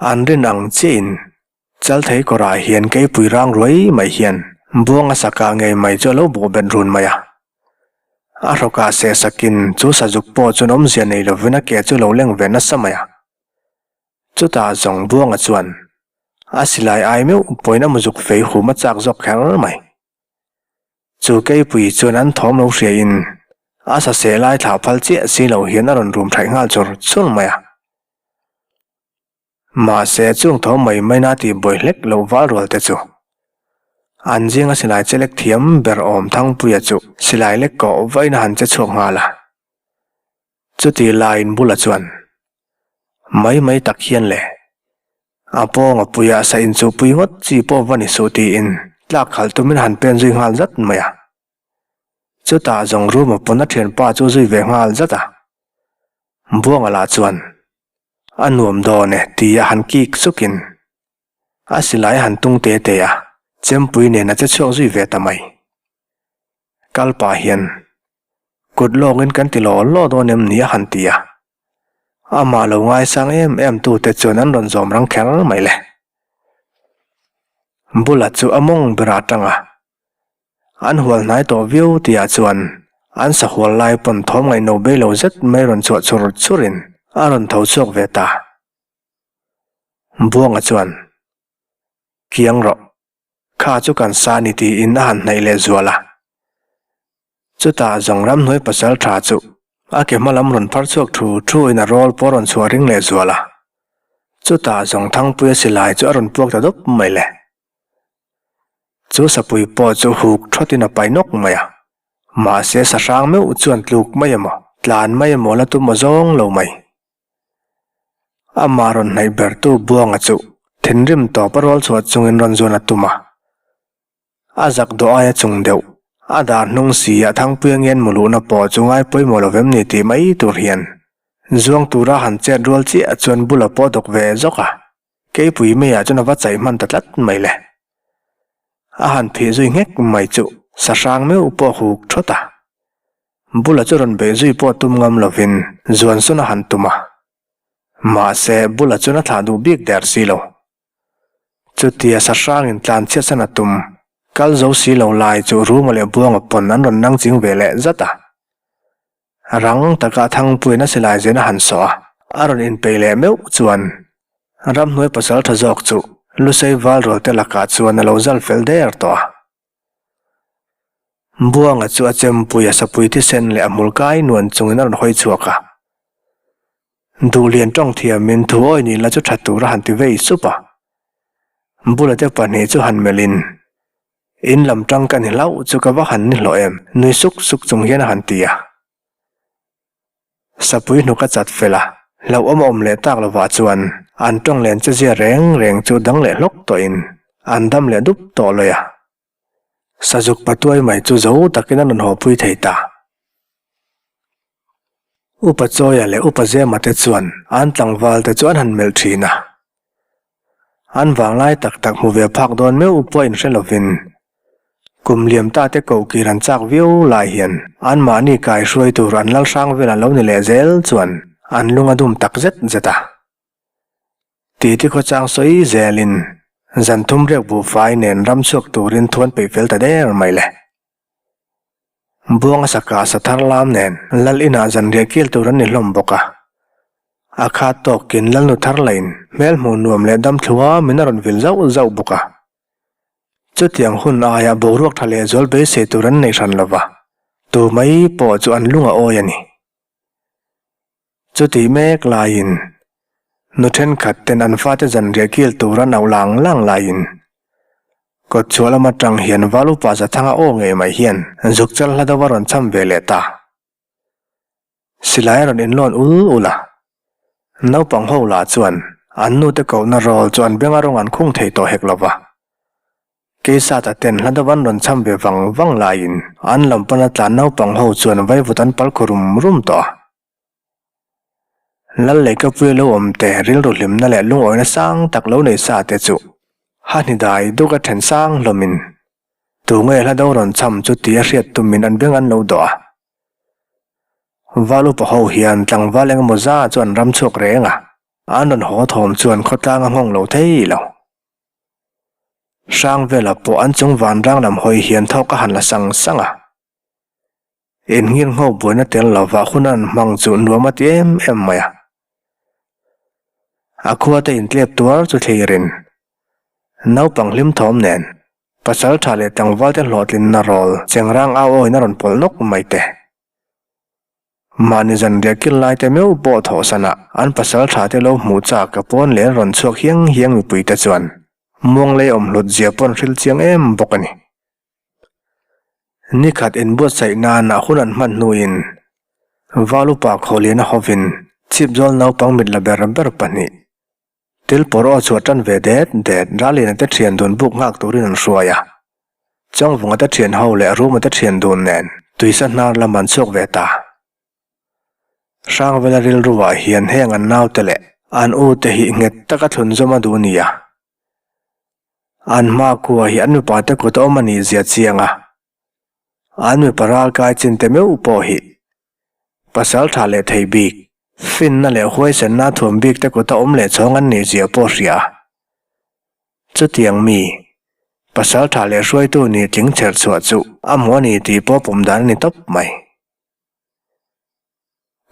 S1: An rin ang chiahin Chalthei kawrah hian keipui rang ruai mai hian Buanga sakah ngei mai chu a lo bawh bet run mai a. A hrawkah seh sakin chu sazuk pawh chuan awmzia nei lovin a ke chu lo leng ve nasa mai a. Chutah zawng Buanga chuan a silai ai meuh pawhin a muzuk fei hum a chak zawk kher mai. Chu keipui chuan an thawm lo hriain a saseh lai thlah phal chiah si lo hian a rawn rum thaih nghal chur chur mai a. Mahse, chung tho mai maina tih buai hlek loh val rual te chu an zinga silai che lek thiam ber awm Thangpuia chu silai lek kawh vain a han che chhuak nghal a. Chuti laiin bula chuan mai mai tak hian le a pawnga puia sa inchuhpui ngawt chi pawh va ni suh tiin tlak khalh tumin a han pen zui nghal zat mai a. Chutah zawng room a pawn a thianpa chu zui ve nghal zat a. Buanga lah chuan A nuam dawn e ti a han kik sukin a silai a han tung te te a, chempui nen a che chhuak zui ve ta mai. Kal pah hian kut lawngin kan ti law law dawn em ni a han ti a, amah lo ngaisang em em tute chuan an rawn zawm rang kher mai le. Bula chu a mawng berah atang a. An hual hnai tawh viau tihah chuan an sahual lai pawn thawm ngaihno bei lo zet mai rawn chhuah chur churin a rawn tho chhuak ve ta. Buanga chuan, Kiang rawh, kha chu kan sa ni tiin a han hnaih leh zual a. Chutah zawng ramhnuai pasal tha chu. A ke hma lam rawn phar chhuak thu thu in a rawl pawh a rawn chhuah ring leh zual a. Chutah zawng Thangpuia silai chu a rawn puak ta dawp mai le. Chu sapui pawh chu huk thawt in a pai nawk mai a. Mahse sahrang meuh chuan tluk mai emaw, tlan mai emaw la tum aw zawng lo mai. Amah rawn hnaih bertu Buanga chu thinrim tawp a rual chhuah chungin rawn zuan a tum a. A zak dawh aia chung deuh, a dar hnung si a Thangpuia ngen mu luhna pawh chu ngai pawimawh lo vem ni tih mai tur hian zuang tura han chet rual chiah chuan bula pawh dawk ve zawk a, keipui meiah chuan a va chaih hman ta tlat mai le. A han phih zui nghek mai chu sahrang meuh pawh huk thawt a. Bula chu rawn beih zui pawh tum ngam lovin zuan sawn a han tum a. Mahse, Bula chuan a thlah duh bik der si lo. Chutia sahrangin tlan chhiatsan a tum, kal zo si lo lai chu Ruma leh Buanga pawn an rawn nang ching ve leh zat a. Rang taka Thangpuiin a silai zen a han sawh a, a rawn inpeih leh meuh chuan ramhnuai pasal tha zawk chu Lusei Valrual te lakah chuan a lo zal fel der tawh a. Buanga chu a chempui a sapui thisen leh a hmul kai nuan chungin a rawn hawi chhuak a. Duhlian tawng thiamin thu awi ni la chu tha tur a han ti vei sup a. Bula te pahnih chu han melhin, In lam tang ka ni hlauh chu ka va han ni hlawh em? nui suk suk chung hian a han ti a. Sapui hnuk a chat fel a, hlauhawm a awm leh tak lovah chuan an tawng len che zia reng reng chu dang leh hlawk tawhin an dam leh dup tawh lawi a. Sazuk patuai mai chu zo takin a rawn hawpui thei ta. Upa Chawia leh Upa Zema te chuan an tlangval te chu an han melh thin a. An vanglai tak tak hmu ve phak dawn meuh pawh inhre lovin kum liam ta te koh kir an chak viau lai hian anmahni kai hruai tur an lal hrang vel an lo ni leh zel chuan an lung a dum tak zet zet a. Titi khawchang sawi zelin zan thum riak buhfai nen ram chhuak turin thuan peih fel ta der mai le. Buanga saka sa thar lam nen lal inah zanriah kil tur an ni hlawm bawk a. A khat tawkin lalnu thar lain hmel hmuh nuam leh dam thlua min a rawn vil zauh zauh bawk a. Chutiang hun aia boruak tha lehzual beisei tur an nei hran lova, tu mai pawh chu an lung a awi a ni. Chutih mek laiin nu thenkhat ten an fate zanriah kil tur an auh lang lang laiin kawt chhuah lam atang hian val upa Zathanga aw ngei mai hian zuk chal hla deuh a rawn cham ve leh ta. Silai a rawn inlawn ul ul a, naupang ho lah chuan an nute kohna rawl chu an benga rawng an khung thei tawh hek lova. Keisata ten hla deuh an rawn cham ve vang vang laiin an lam pana tlan naupang ho chuan vaivut an pal khaw rum rum tawh a. Lal leh Kapuia lo awm te rilru hlimna leh lungawina sang tak lo nei sa te chu Hahni dai duk a then sang hlawmin tunge hla do rawn cham chu ti a hriat tumin an beng an lo dawh a. Val upa ho hian tlangval engemaw za chu an ram chhuak reng a, an rawn haw thawm chuan khawtlang a nghawng lo thei lo. Hrangvela pawh an chung vanrang lam hawi hian thawk a han la sang sang a. Inngir ngho buaina tel lova hun an hmang chu nuam a ti em em mai a. A khua te intlep tuar chu thlirin naupang hlim thawm nen pasal tha leh tlangval te hlawhtlinna rawl chengrang au awin a rawn pawlh nawk mai te. Mahni zanriah kil lai te meuh pawh thawhsanah an pasal tha te lo hmuh chak a pawn leh rawn chhuak hiang hiang mipui te chuan muanglei awm hlut zia pawh an hril chiang em bawk a ni. Nikhat inbuatsaih nana hun an hman hnuin Valupa Khawliana hovin chhipzawl naupang mit la ber ber pahnih Tilpawr aw chhuah tan ve det det Ralliana te thian dun buk nghak turin an hruai a. Chawngvunga te thian ho leh Ruma te thian dun nen tuisa hnar lam an chhuak ve ta. Hrangvela rilruah hian heng an naute leh an u te hi nghet taka thlunzawm a duh nia. An hmakhua hi an mipa te kut a awm a nih zia chiang a, an mipa ralkai chin te meuh pawh hi pasal tha leh thei bik, finna leh huaisenna thuam bik te kut a awm leh chhawng an nih zia pawh hria a. Chutiang mi, pasal tha leh hruaitu nih tling chher chhuah chu a hmu a ni tih pawh pawm dan a ni tawp mai.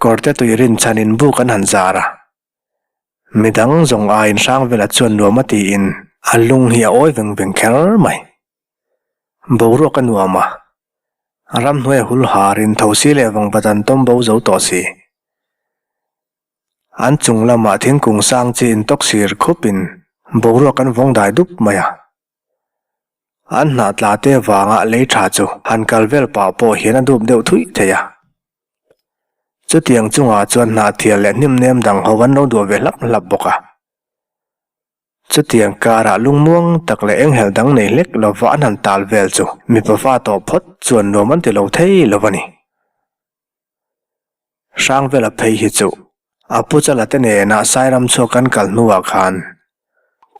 S1: Kawrte tui rinchhanin buk an han zar a. Midang zawng aiin Hrangvela chuan nuam a tiin a lung hi a awi veng veng kher mai. Boruak a nuam a. Ramhnuai a hul harin thosi leh vangvat an tawm bo zo tawh si. An chung lamah thingkung sang chi intawk sir khupin boruak an vawng dai dup mai a. An hnah tla te vanga lei tha chu han kal vel pah pawh hian a dup deuh thuih thei a. Chutiang chungah chuan hnah thial leh hnim nem dang ho an lo duah ve hlap hlap bawk a. Chutiang karah lungmuang tak leh enghelh dang nei hlek lova an han tal vel chu mipa fa tawh phawt chuan nuam an ti lo thei lo a ni. Hrangvela phei hi chu a pu chala te nena Sairam chhuak kan kal hnuah khan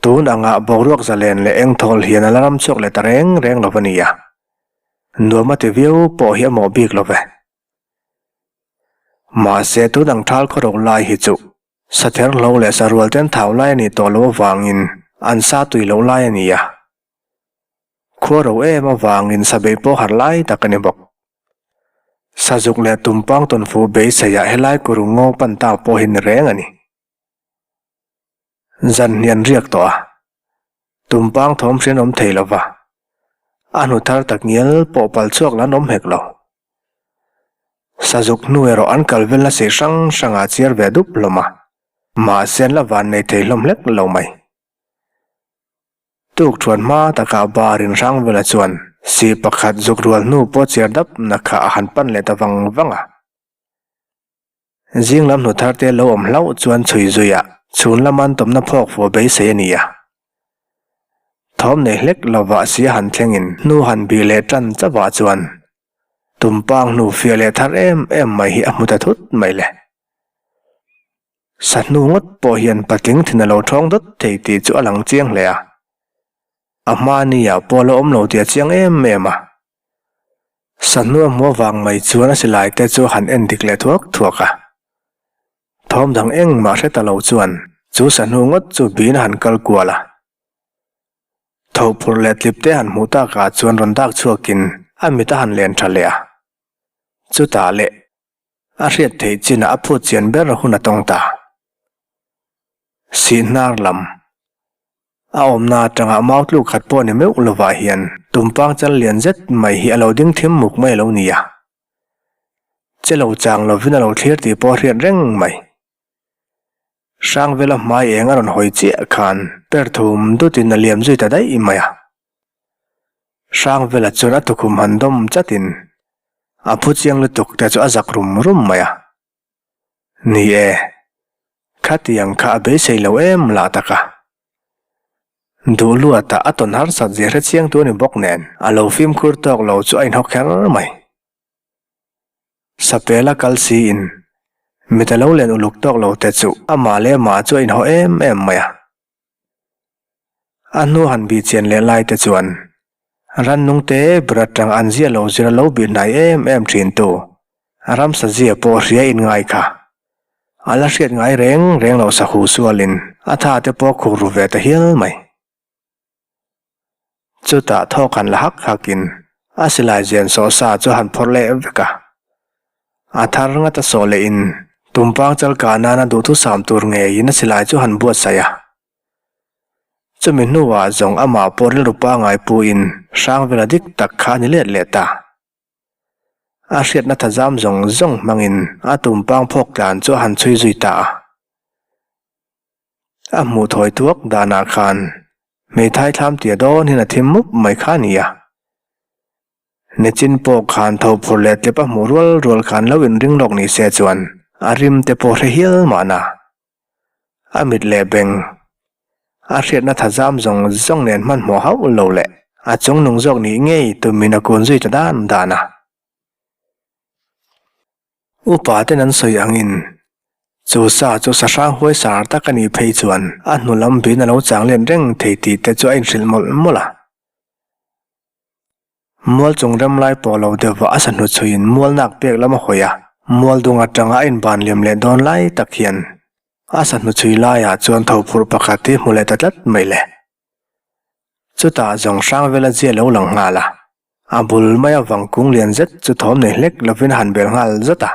S1: tun angah boruak zalen leh engthawl hian a la ram chhuak leh ta reng reng lo a nia. Nuam a ti viau pawh hi a mawh bik lo ve. Mahse tun ang thal khaw ro lai hi chu sather hlo leh sarual ten thau lai a nih tawh loh avangin an sa tui loh lai a ni a. Khua ro em avangin sabei pawh harh lai tak a ni bawk. Sazuk leh tumpang tawnfu beiseiah helai kuru ngaw pan ta pawh hi ni reng a ni. Zan hnih an riak tawh a, tumpang thawm hrian awm thei lova, a hnu thar tak ngial pawh pal chhuak la an awm hek lo. Sazuk hnu erawh an kal velna sei hrang hrangah chiar ve dup hlawm a, mahse an la van nei thei hlawm hlek lo mai. Tuk thuan hma takah bar in Hrangvela chuan si pakhat zuk rual hnu pawh chiar dap na kha a han pan leh ta vang vang a. Zing lam hnu thar te lo awm hlauh chuan chhui zui a, chhun lama an tawmna phawk fuh beisei a ni a. Thawm nei hlek lovah si a han thleng in hnu han bih leh tan chauhah chuan tumpang hnu fiah leh thar em em mai hi a hmu ta thut mai le. Sa hnu ngawt pawh hian patling thin a lo thawng dawt thei tih chu a lang chiang hle a. A hma nia pawh a lo awm lo tih a chiang em em a. Sa hnu a hmu avang mai chuan a silai te chu a han en dik leh thuak thuak a. Thawm dang engmah hre ta lo chuan chu sa hnu ngawt chu bin a han kal kual a. Thophurh leh tlip te han hmuh takah chuan rawn dak chhuakin a mit a han len tha leh a. Chutah leh A hriat theih chinah a phut chian ber hun a tawng ta. Sihnar lam a awmna atanga mau tluk khat pawh ni meuh lovah hian tumpang chal lian zet mai hi a lo ding thim muk mai a lo ni a. Che lo chang lovin a lo thlir tih pawh a hriat reng mai. Hrangvela hmai eng a rawn hawi chiah khan per thum dutin a liam zui ta daih mai a. Hrangvela chuan a tukhum han dawm chatin a phu chiang lutuk te chu a zak rum rum mai a. Ni e, khatiang kha a beisei lo em lah tak a. Duh luatah a tawn harsat zia hre chiang tu a ni bawk nen a lo fimkhur tawk lo chu a inhawk kher mai. Sapela kal siin mit a lo len uluk tawk lo te chu amah leh amah chu a inhaw em em mai a. A hnu han bih chian leh lai te chuan rannung te ber atang an zia lo zir a lo bih hnai em em thin tu ramsa zia pawh hria in ngai kha. A la hriat ngai reng reng loh sahu sualin a tha te pawh khuk ru ve ta hial mai. Chutah thawk han la hak hakin a silai zian sawh sa chu han phawrh leh vek a. A thar ngat a sawh lehin tumpang chal kah nana duhthusam tur ngeiin a silai chu han buatsaih a. Chumi hnuah zawng amah pawh rilru pangngai puin Hrangvela dik tak kha a ni let leh ta. A hriatna thazam zawng zawng hmangin a tumpang phawk tlan chu a han chhui zui ta a. A hmuh thawi tuak danah khan hmeithai thlam tia dawn hian a thim mup mai kha a ni a. Nichin pawh khan tho phur leh tlep a hmuh rual rual khan lo inring lawk ni se chuan a rim te pawh hre hial mahna. A mit leh beng a hriatna thazam zawng zawng nen hmanhmawh hauh lo leh a chungnung zawk nih ngei tumin a kun zui ta dan dan a. Upa ten an sawi angin chu sa chu sahrang huai sar tak a nih phei chuan a hnu lam bin a lo chang let reng thei tih te chu a inhrilh mawlh mawlh a. Mual chung rem lai pawh lo deuhva a sa hnuchhuiin mual nak pek lam a hawi a, mual dung atanga a inban liam leh dawn lai tak hian a sa hnuchhui laiah chuan tho phurh pakhat hi hmu leh ta tlat mai le. Chutah zawng hrang vela zia lo lang nghal a, a bul maia vangkung lian zet chu thawm nei hlek lovin a han bel nghal zat a.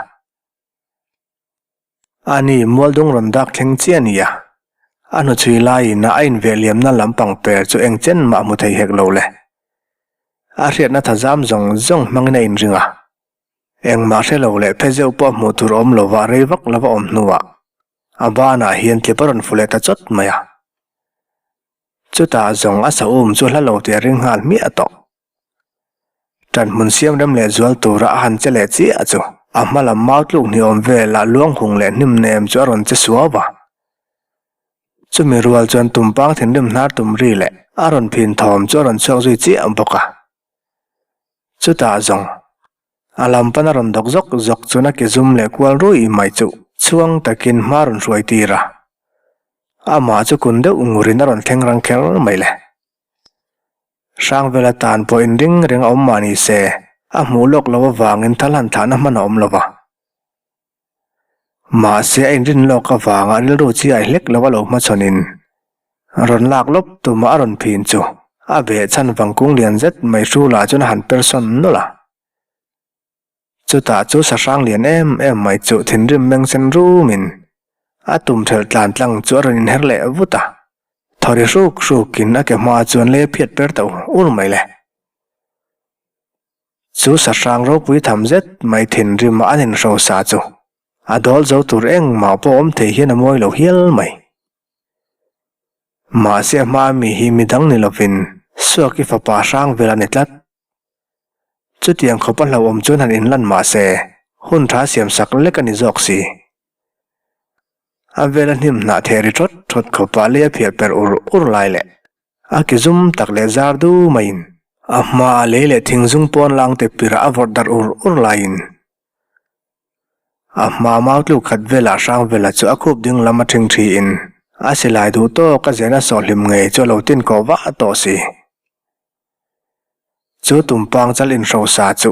S1: Ani mualdung rawn dak thleng chiah a ni a, a hnuchhui laiin a inveh liamna lampang per chu eng chen mah hmu thei hek lo le. A hriatna thazam zawng zawng hmangin a inring a. Engmah hre lo leh phe zeuh pawh hmuh tur awm lova rei vak lova awm hnuah a banah hian tlip a rawn fu leh ta chawt mai a. Chutah zawng a sa um chu hla lo tih a ring nghal hmiah tawh. Ṭanhmun siam rem leh zual tura a han che leh chiah chu a hma lam mau tluk hnih awm velah luang hung leh hnim nem chu a rawn che suau va. Chumi rual chuan tumpang thinrim hnar tum ri leh a rawn phin thawm chu a rawn chhuak zui chiah bawk a. Chutah zawng, a lam pan a rawn dawk zawk zawk chuan a ke zum leh kual ruih mai chu chhuang takin hma rawn hruai tir a. Amah chu kun deuh ngurin a rawn thleng rang kher mai le. Hrangvela tan pawh inring reng a awm mah ni se, a hmuh lawk loh avangin thal han thlahna hman a awm lo va. Mahse a inrin lawk avanga rilru chi ai hlek lo a lo hmachhawnin rawn lak lawp tumah a rawn phin chu a beh chhan vangkung lian zet mai hrulah chuan a han per sawn nawlh a. Chutah chu sahrang lian em em mai chu thinrim meng sen rumin a tum thelh tlan tlang chu a rawn inher leh vut a, thaw ri hruk hrukin a ke hma chuan lei a phiat per ta ur mai le. Chu sahrang ropui tham zet mai thinrim a an inhrosa chu a dawl zo tur engmah pawh awm thei hian a mawi lo hial mai. Mahse a hma mi hi midang ni lovin Suaki fapa hrang vel a ni tlat. Chutiang khawpa hlauhawm chuan han inlan mah se hun tha siam sak lek a ni zawk si. A vela hnim hnah theh ri thawt thawt khawpa lei a phiah per ur ur lai leh A ke zum tak leh zar du maiin a hmaah lei leh thing zung pawn lang te pirah a vawrh darh ur ur laiin a hma mau tluk khat velah hrang vela chu a khup ding lam a thing thiin a silai duh tawk a zena sawhhlim ngei chu a lo tin kawh vah tawh si. Chu tumpang chal inhrosa chu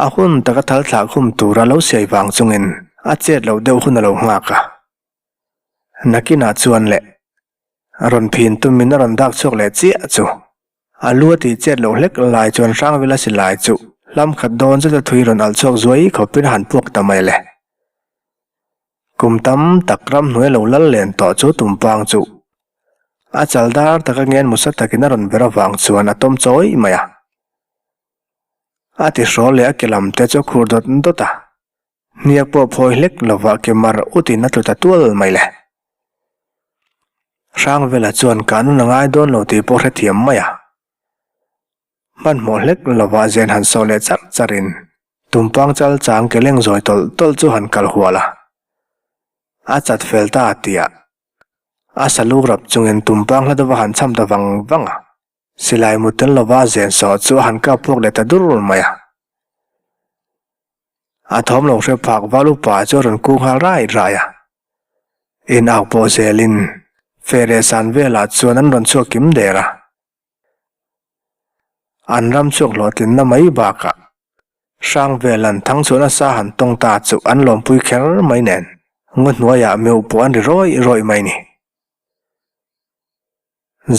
S1: a hun taka thal thlah khum tura lo siai vang chungin a chet loh deuh hun a lo nghak a. Nakinah chuan leh A rawn phin tumin a rawn dak chhuak leh chiah chu. A lu a tih chet loh hlek lai chuan Hrangvela silai chu hlam khat dawn zet a thui rawn alh chhuak zuai khawpin a han puak ta mai le. Kum tam tak ramhnuai lo lal len tawh chu tumpang chu a chal dar taka ngen musa takin a rawn ber avang chuan a tawm chawi mai a. A ti hrawl leh a ke lam te chu a khur dawt dawt a. Hniak pawh phawi hlek lova ke mar utin a tlu ta tual mai le. Hrangvela chuan kah nun a ngai dawn lo tih pawh hrethiam mai a. Hmanhmawh hlek lova zen han sawh leh char charin tumpang chal chang ke leng zawi tawlh tawlh chu han kal hual a. A chat fel ta tihah a salu rap chungin tumpang hla deuh a han cham ta vang vang a. Silai mu tel lova zen sawh chu a han kap puak leh ta dur mai a. A thawm lo hre phak val upa chu a rawn kung nghal rai rai a. In au pawh zelin feh leh san velah chuan an rawn chhuak kim der a. An ram chhuak hlawhtlinna mai bakah hrang velan thang chhuah nasa han tawng ta chu an lawmpui kher mai nen ngaw hnuaiah meuh pawh an ri rawih rawih mai ni.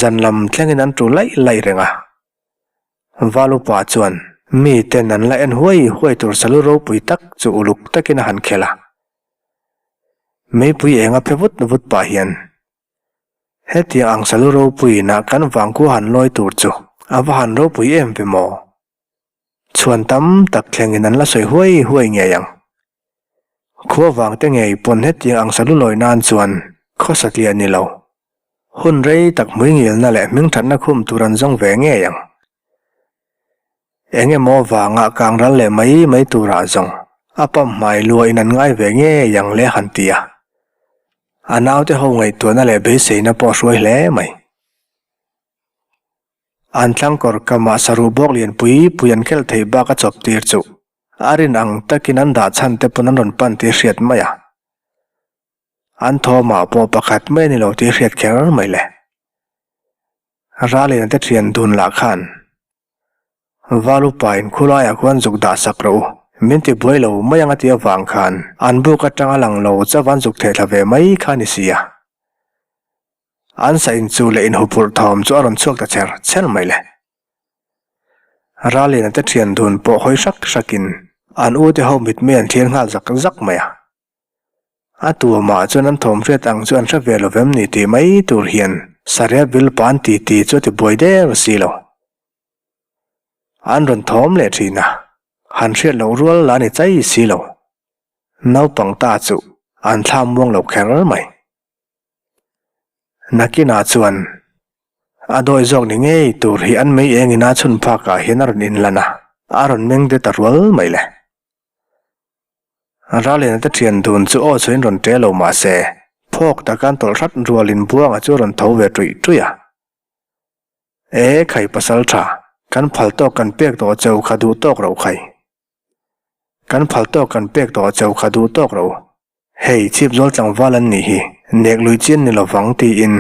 S1: Zan lam thlengin an tu laih laih reng a. Val upa chuan mi ten an la en huai huai tur salu ropui tak chu uluk takin a han khel a. Meipui eng a phe vut vut pah hian hetiang ang salu ropuiin ah kan vangkua han lawi tur chu a va han ropui em ve maw? Chhuan tam tak thlengin an la sawi huai huai ngei ang. Khua vangte ngei pawn hetiang ang salu lawi nan chuan khawsa tliah ni lo. Hun rei tak hmuingilna leh hmingthatna khum tur an zawng ve ngei ang. Eng emaw vangah kang ral leh mai mai turah zawng a pam hmai luahin an ngai ve ngei ang le han ti a. A naute ho ngaihtuahna leh beiseina pawh a hruai hle mai. An thlangkawr kamah saruh bawk lian pui pui an khelh theih bak a chawp tir chu a rin ang takin an dah chhan te pawn an rawn pan tih hriat mai a. An thawmah pawh pakhat mai a ni lo tih hriat kher mai le. Ralina te thian dun lah khan Val upa in khulaiah khuan zuk dah sak rawh u, min ti buai lo mai ang a ti avang khan an buk atanga lang lo chauh an zuk theh thla ve mai kha a ni si a. An sa inchu leh inhuphurh thawm chu a rawn chhuak ta cher cher mai le. Ralina te thian dun pawh hawi hrak hrakin an u te ho mitmei an thlir nghal zak zak mai a. A tuamah chuan an thawm hriat ang chu an hre ve lo vem ni tih mai tur hian Saria vil pan ti ti chu a ti buai der si lo. An rawn thawm leh thin a, han hriat loh rual la ni chai si lo. Naupang ta chu an thlam muang lo kher mai. Nakinah chuan a dawi zawk ni ngei tur hi an mei engin a chhun phakah hian a rawn inlan a, a rawn meng de ta rual mai le. Ralena te thian dun chu aw chuin rawn ṭe lo mah se, phawk taka an tawlh hrat rualin Buanga chu a rawn tho ve ṭuih ṭuih a. E khai pasal ṭha, kan phal tawk kan pek tawh cheu kha duh tawk roh khai. Kan phal tawk kan pek tawh cheu kha duh tawk roh. Hei chhip zawl tlangval an nih hi, nek lui chian ni lovang tiin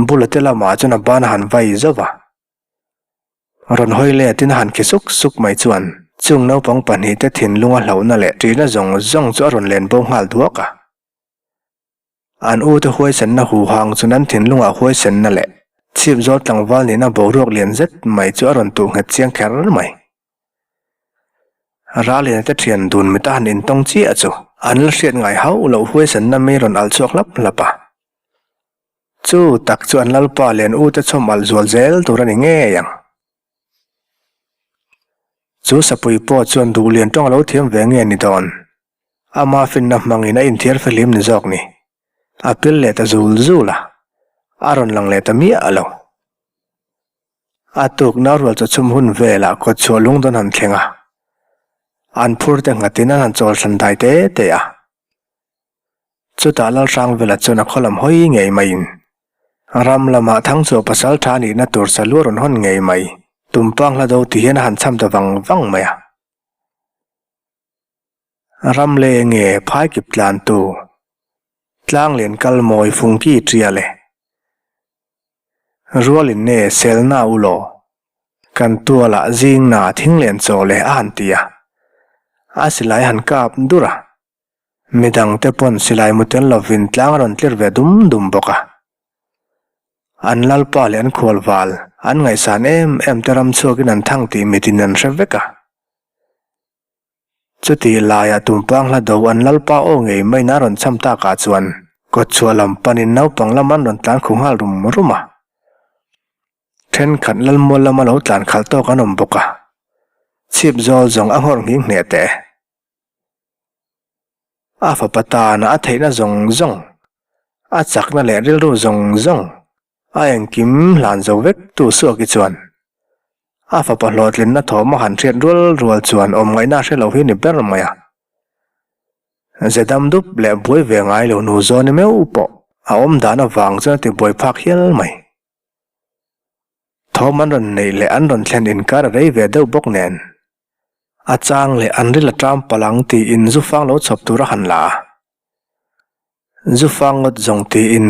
S1: Bula te lamah chuan a ban a han vai zauh a. Rawn hawi letin a han khi suk suk mai chuan chung naupang pahnihte thinlunga hlauhna leh ṭihna zawng zawng chu a rawn len bo nghal duak a. An ute huaisenna huhang chuan an thinlungah huaisenna leh chhip zawl tlangval nihna boruak lian zet mai chu a rawn tuh nghet chiang kher mai. Ralina te thian dun mita han intawng chiah chu an la hriat ngai hauh loh huaisenna mi rawn alh chhuak hlap hlap a. Chu tak chu an lalpa leh an ute chhawm alh zual zel tur a ni ngei ang. Chu sapui pawh chuan duhlian tawng a lo thiam ve nge ni dawn? Ama finna hmangin a inthiar fehlim ni zawk ni. A pil leh ta zul zul a, a rawn lang leh ta miah lo. A tuk naurual chaw chhum hun velah kawtchhuah lungdawn han thleng a, an phur te nghatin an han chawl thlan dai te te a. Chutah Lalhrangvela chuan a khaw lam hawi ngei maiin ram lamah Thangchhuah pasal tha nihna tur salu a rawn hawn ngei mai, Tumpang hla do ti hian a han chham ta vang vang mai a. Ram leh nge phai kip tlantu tlang lian kal mawi fungki tia le rualin nge selna u law kan tualah zingna thing lian chaw le a han ti a, a silai a han kap dur a, midangte pawn silai mu tel lovin tlang a rawn tlir ve dum dum bawk a. An lalpa leh an khualval an ngaihsan em em te ram chhuakin an thang tih mitin an hre vek a. Chutih laiah Tumpang hla do an lalpa aw ngei maiin a rawn cham takah chuan kawtchhuah lam panin naupang lam an rawn tlan khu nghal rum rum a. Thenkhat lalmual lama lo tlan khalh tawk an awm bawk a, chhip zawl zawng a nghawr nghing hneh teh. A fapa tana a theihna zawng zawng, a chakna leh rilru zawng zawng A engkim hlan zo vek tu Suaki chuan a fapa hlawhtlinna thawm a han hriat rual rual chuan awm ngaihna a hre lo hi ni ber mai a. Zedam dup leh buai ve ngai lo nu Zawni meuh pawh a awm dan avang chuan a ti buai phak hial mai. Thawm an rawn neih leh an rawn thlen inkar a rei ve deuh bawk nen a chang leh an ril a ṭam palh ang tiin zufang lo chhawp tur a han la a. Zufa ngawt zawng tiin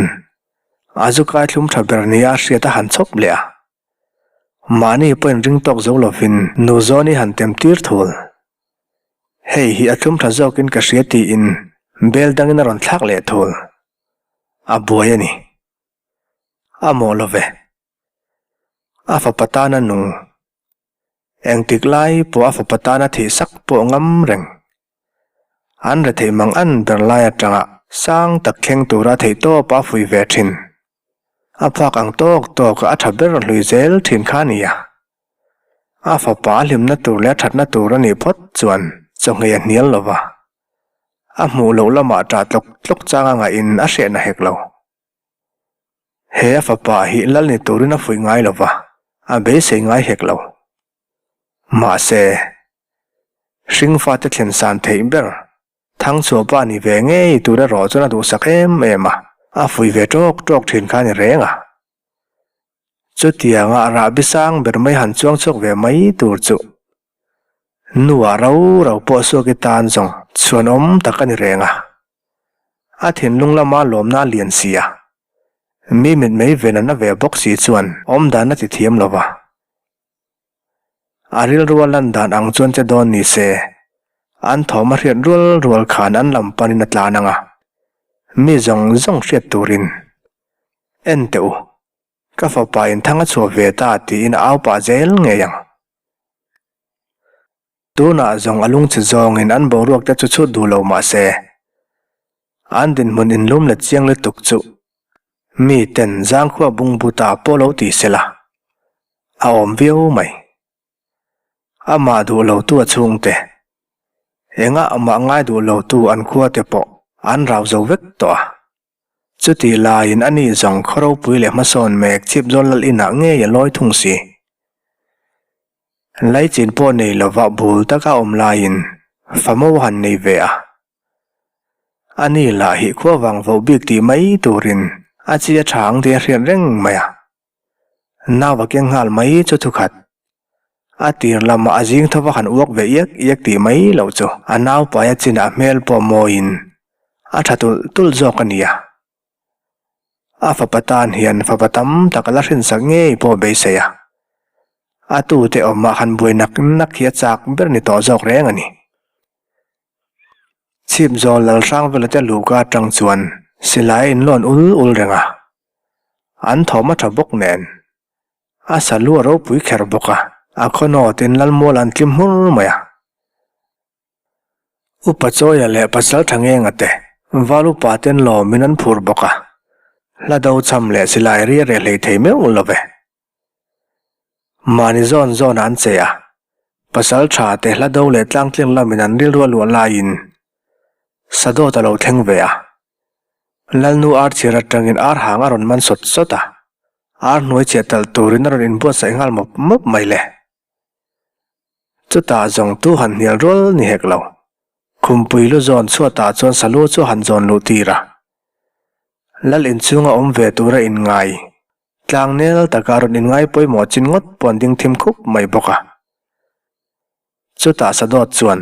S1: a zu kai thlum tha ber nia hriat a han chhawp leh a. Mahni pawhin ring tawk zo lovin nu zawn i han tem tir thul. Hei hi a thlum tha zawkin ka hria tiin bel dangin a rawn thlak leh thul. A buai a ni. A mawh lo ve. A fapa tana nung. Engtik lai pawh a fapa tana thih sak pawh ngam reng. An retheih mang an ber lai atanga sang tak thleng tura theih tawp a fuih ve thin. A phak ang tawk tawk a tha ber hlui zel thin kha a ni a. A fapa a hlimna tur leh a thatna tur a nih phawt chuan chawhngei a hnial lo va. A hmuh loh lamah ṭah tlawk tlawk chang a ngaih-in a hrehna hek lo. He a fapa hi lal ni turin a fuih ngai lo va, a beisei ngai hek lo. Mahse, hringfate thlen san theih ber Thangchhuahpa ni ve ngei tur erawh chuan a duhsak em em a, a fuih ve ṭawk ṭawk ṭhin kha a ni reng a. Chutianga a rahbi sang ber mai han chuang chhuak ve mai tur chu nuah rau rau pawh suaki tan zawng chhuanawm tak a ni reng a. A thinlung lama lawmna a lian si a, mi mitmei ven a na ve bawk si chuan awmdan a ti thiam lo va. A rilru a lan dan ang chuan che dawn ni se, an thawm a hriat rual rual khan an lam panin a tlan ang a, mi zawng zawng hriat turin, En teh u, ka fapa in thang a chhuah ve ta tiin a au pah zel ngei ang. Tunah zawng a lungchhe zawngin an boruak te chu chhut duh lo mah se, an dinhmun inlum let chiang lutuk chu mi ten zangkhua bungbu ta pawh lo ti se la, a awm viau mai. Amah duh lotu a chhungte, engah amah ngai duh lotu an khuate pawh an rau zo vek tawh a. Chutih laiin a ni zawng khaw ropui leh hmasawn mek chip zawl lal inah ngei a lawi thung si. Laichin pawh nei lova bul taka awm laiin famo a han nei ve a. A ni lah hi khua vang voh bik tih mai turin a chi a tha ang tih a hriat reng mai a. Nau a keng nghal mai chu thukhat. A tir lamah a zing thova han uak ve iak iak tih mai loh chu a naupai a chinah hmel pawh mawiin a tha tulh tulh zawk a nia. A fapa tan hian fapa tam tak a la hrinsak ngei pawh beisei a. A tute awmah han buai nak nak hi a chak ber ni tawh zawk reng a ni. Chhip zawl Lalhrangvela te luhka atang chuan silai a inlawn ul ul reng a. An thawm a tha bawk nen. A sa lu a ropui kher bawk a, a khawnawt in Lalmual an tlim hmur mai a. Upa Chawia leh Pasal Thangenga te Val upa ten lawmin an phur bawk a, hla do cham leh silai ri a reh hlei thei meuh lo ve. Mahni zawn zawn ah an che a, Pasal tha te hla do leh tlangtling lamin an rilru a luah laiin Sadawt a lo thleng ve a. Lalnu ar chhir atangin ar hang a rawn man sawt sawt a, ar hnuai chhiah talh turin a rawn inbuatsaih nghal mawp mawp mai le. Chutah zawng tu han hnial rual ni hek lo. Khumpui lu zawn chhuatah chuan salu chu a han zawn luh tir a. Lal inchhunga awm ve tura inngai, tlangnel taka rawn inngai pawimawh chin ngawt pawh an ding thim khup mai bawk a. Chutah Sadawt chuan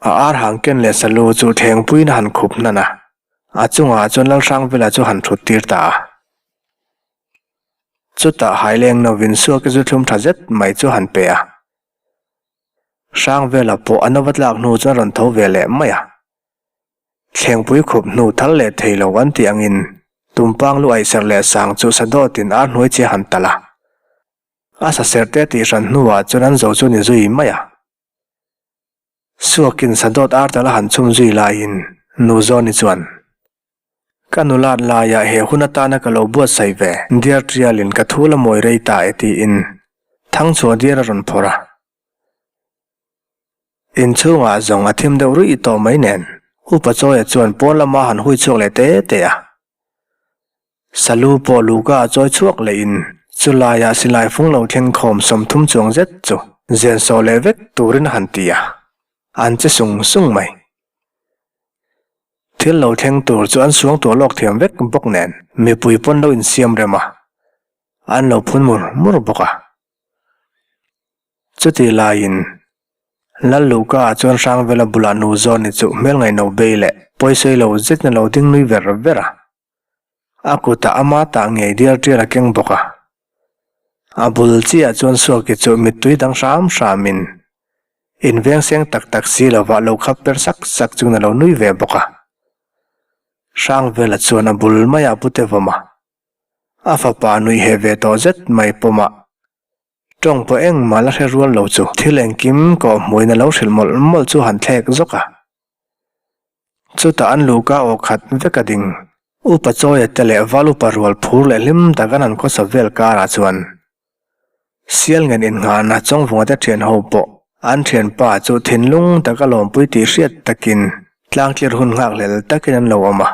S1: a ar hang ken leh salu chu thengpuiin a han khup hnan a, a chungah chuan Lalhrangvela chu han thut tir ta a. Chutah haileng novin suak zu thlum tha zet mai chu han pe a. Hrangvela pawh a nova tlak hnu chuan rawn tho ve leh mai a. Thlengpui khup hnu thal leh thei lo an tih angin Tumpang lu aihserh leh sang chu Sadawtin ar hnuai che han talh a. A saserh te tih hran hnuah chuan an zo chu ni zui mai a. Suakin Sadawt ar tal a han chhum zui laiin Nu Zawni chuan, Ka nulat laiah he hun atana ka lo buatsaih ve, diar tialin ka thu la mawi rei ta e tiin Thangchhuah diar a rawn phawrh a. Inchhungah zawng a thim deuh ruih tawh mai nen Upa Chawia chuan pawn lama han hui chhuak leh te te a. Salu pawh luhka a chawi chhuak lehin chulaiah silai fung lo thleng khawm 30 chuang zet chu zen sawh leh vek turin a han ti a, an che sung sung mai. Thil lo thleng tur chu an suang tuah lawk thiam vek bawk nen mipui pawn lo insiam rem a, an lo phun mur mur bawk a. Chutih laiin Lal Luhka ah chuan Hrangvela bulah nu Zawni chu hmel ngaihno bei leh pawisawi lo zetin a lo ding nui ver ver a. A kutah ama tah ngei dial tial a keng bawk a. A bul chiah chuan Suaki chu mittui dang hram hramin inveng seng tak tak si lovah lo khap per sak sak chungin a lo nui ve bawk a. Hrangvela chuan a bul maiah pute vawm a. A fapa nuih heh ve tawh zet mai pawmah Tawng pawh engmah la hre rual lo chu thil engkim kawh hmuin a lo hrilh mawlh mawlh chu han thlek zawk a. Chutah an luhka aw khat vek a ding. Upa Chawia te leh Val Upa rual phur leh hlim tak an han khawsa vel karah chuan Sial ngen innghahna Chawngvunga te thian ho pawh an thianpa chu thinlung taka lawmpui tih hriat takin tlangtlir hun nghakhlel takin an lo awm a.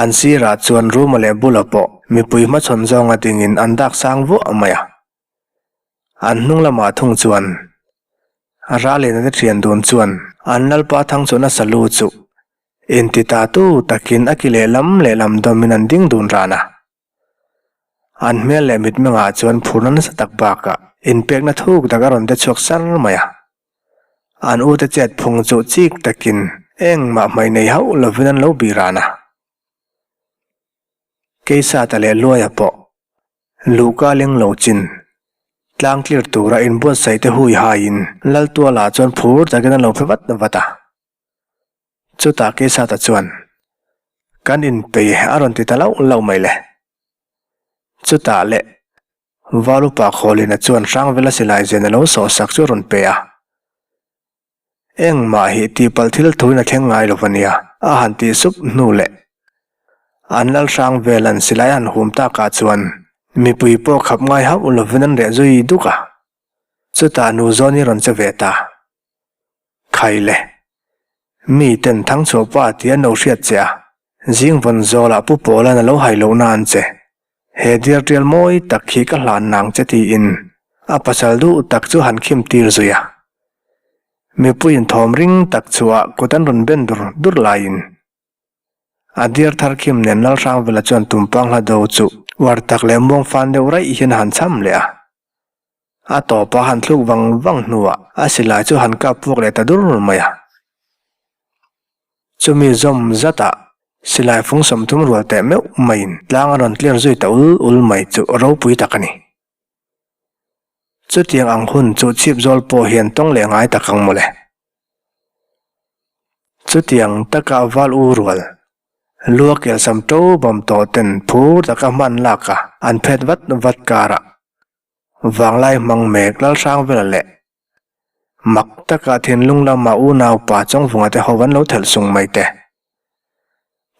S1: An sirah chuan Ruma leh Bula pawh mipui hmachhawn zawnga dingin an dak sang vuah mai a. An hnung lamah thung chuan Ralena te thian dun chuan an Lalpa Thangchhuahna salu chu inti ta tu takin a ki lehlam lehlam dawmin an ding dun ran a. An hmel leh mitmengah chuan phurna nasa tak bakah inpekna thuk tak a rawn de chhuak sar mai a. An ute chet phung chu chik takin engmah hmai nei hauh lovin an lo bih ran a. Keisata leh Luaia pawh luhka leng lo chin tlang tlir tura inbuatsaih te hui haiin Laltuala chuan phur takin an lo phe vat vat a. Chutah Keisata chuan, Kan inpei a rawn ti ta lauh lauh mai le. Chutah leh Valupa Khawlina chuan Hrangvela silai zen a lo sawh sak chu a rawn pe a. Engmah hi tihpalh thil thuin a thleng ngai lo a nia, a han tih sup hnu leh an lal Hrangvela'n silai a han hum takah chuan mipui pawh khap ngai hauh lovin an reh zui duk a. Chutah nu zawn i rawn che ve ta. Khai le. Mi ten Thangchhuah pa tih an lo hriat che a, zing vawn zawlah Pu Pawla'n a lo hai loh nan che. He diar tial mawi tak hi ka hlan nang che tiin a pasal duh tak chu han khim tir zui a. Mipuiin thawm ring tak chhuah kut an rawn ben dur dur laiin a diar thar khim nen Lalhrangvela chuan tumpang hla do chu uar tak leh muang fan deuh raih hian a han cham leh a. A tawpa han thluk vang vang hnuah a silai chu han kap puak leh ta dur mai a. Chumi zawm zatah silai fung 30 rual teh meuh maiin tlang a rawn tlir zui ta ul ul mai chu ropui tak a ni. Chutiang ang hun chu chhip zawl pawh hian tawng leh ngai tak ang mawle. Chutiang taka val u rual, lua kelsam to bawm tawh ten phur taka hman lak a an phet vat vat karah vanglai hmang mek Lalhrangvela leh mak taka thinlung lama unaupa Chawngvunga te ho an lo thelh sung mai te.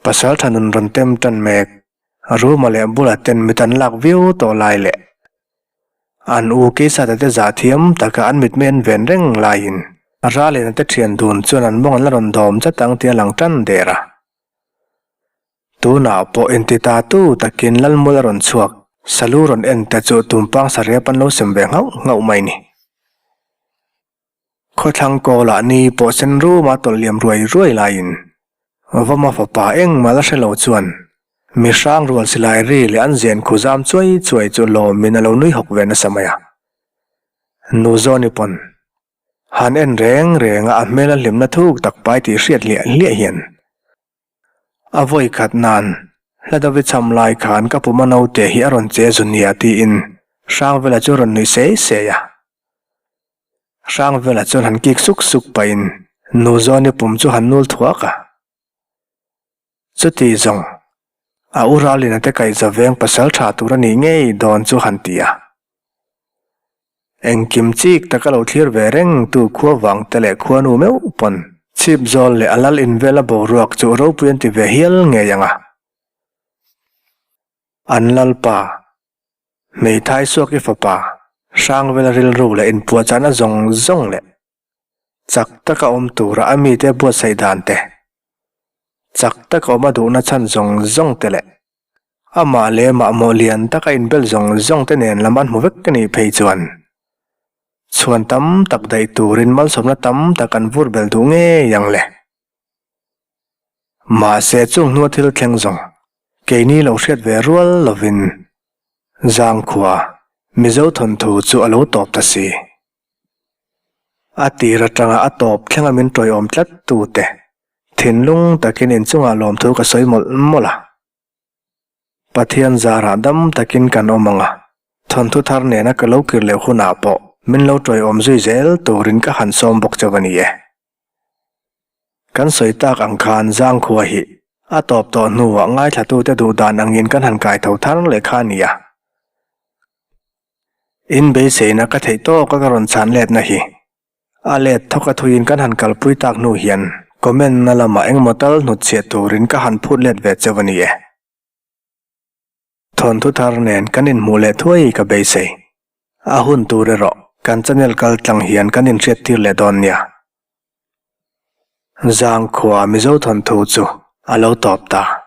S1: Pasal tha nun rawn tem tan mek Ruma leh bula ten mit an lak viau tawh lai leh an u Keisata te zah thiam taka an mitmei an ven reng laiin Ralena te thian dun chuan an mawng an la rawn dawm chat ang tih a lang tan der a. Tunah pawh inti ta tu takin Lalmul a rawn chhuak, Salu rawn en te chu tumpang sarep an lo sem ve nghauh nghauh mai ni. Khawthlang kawlah ni pawh sen ruma tawlh liam ruai ruai laiin Vawma fapa engmah la hre lo chuan mi hrang rual silai ri leh an zen khu zam chuai chuai chu lawmin a lo nui hawk ve nasa mai a. Nu Zawni pawn han en reng reng a a hmel a hlimna thuk tak pai tih hriat hliah hliah hian A vawi khat nan, hla David cham lai khan ka puma naute hi a rawn che zu nia tiin Hrangvela chu a rawn nuih sei sei a. Hrangvela chuan han kik suk suk pahin nu Zawni pum chu han nul thuak a. Chuti zawng, a u Ralina te kaihza veng pasal tha tur a nih ngei dawn chu han ti a. Engkim chik taka lo thlir ve reng tu khua vang te leh khuanu meuh pawn chhip zawl leh a lal invel a boruak chu ropui an ti ve hial ngei ang a. An lalpa, hmeithai suak i fapa, Hrangvela rilru leh inpuahchahna zawng zawng leh chak taka awm tura a mite buatsaih dan te, chak taka awm a duhna chhan zawng zawng te leh amah leh mahmawh lian taka inbel zawng zawng te nen lam an hmu vek a nih phei chuan chhuan tam tak daih turin malsawmna tam tak an vur bel duh ngei ang le. Mahse chung hnua thil thleng zawng keini lo hriat ve rual lovin Zangkhua Mizo thawnthu chu a lo tawp ta si. A tir atanga a tawp thlenga min tawiawm tlat tute thinlung takin inchungah lawmthu ka sawi mawlh mawlh a. Pathian zarah dam takin kan awm ang a, thawnthu thar nena ka lo kir leh hunah pawh min lo tawiawm zui zel turin ka han sawm bawk chauh a ni e. Kan sawi tak ang khan Zangkhua hi a tawp tawh hnuah ngaithlatute duh dan angin kan han kaitho thar leh kha a ni a. In beiseina ka theih tawk a ka rawn chhan letna hi a let thawk a thuiin kan han kalpui tak hnu hian comment na lamah engmaw tal hnutchhiah turin ka han phut let ve cheuh a ni e. Thawnthu thar nen kan inhmuh leh thuai ka beisei. A hun tur erawh kan channel kal tlang hian kan inhriat tir leh dawn nia. Zangkhua Mizo thawnthu chu a lo tawp ta.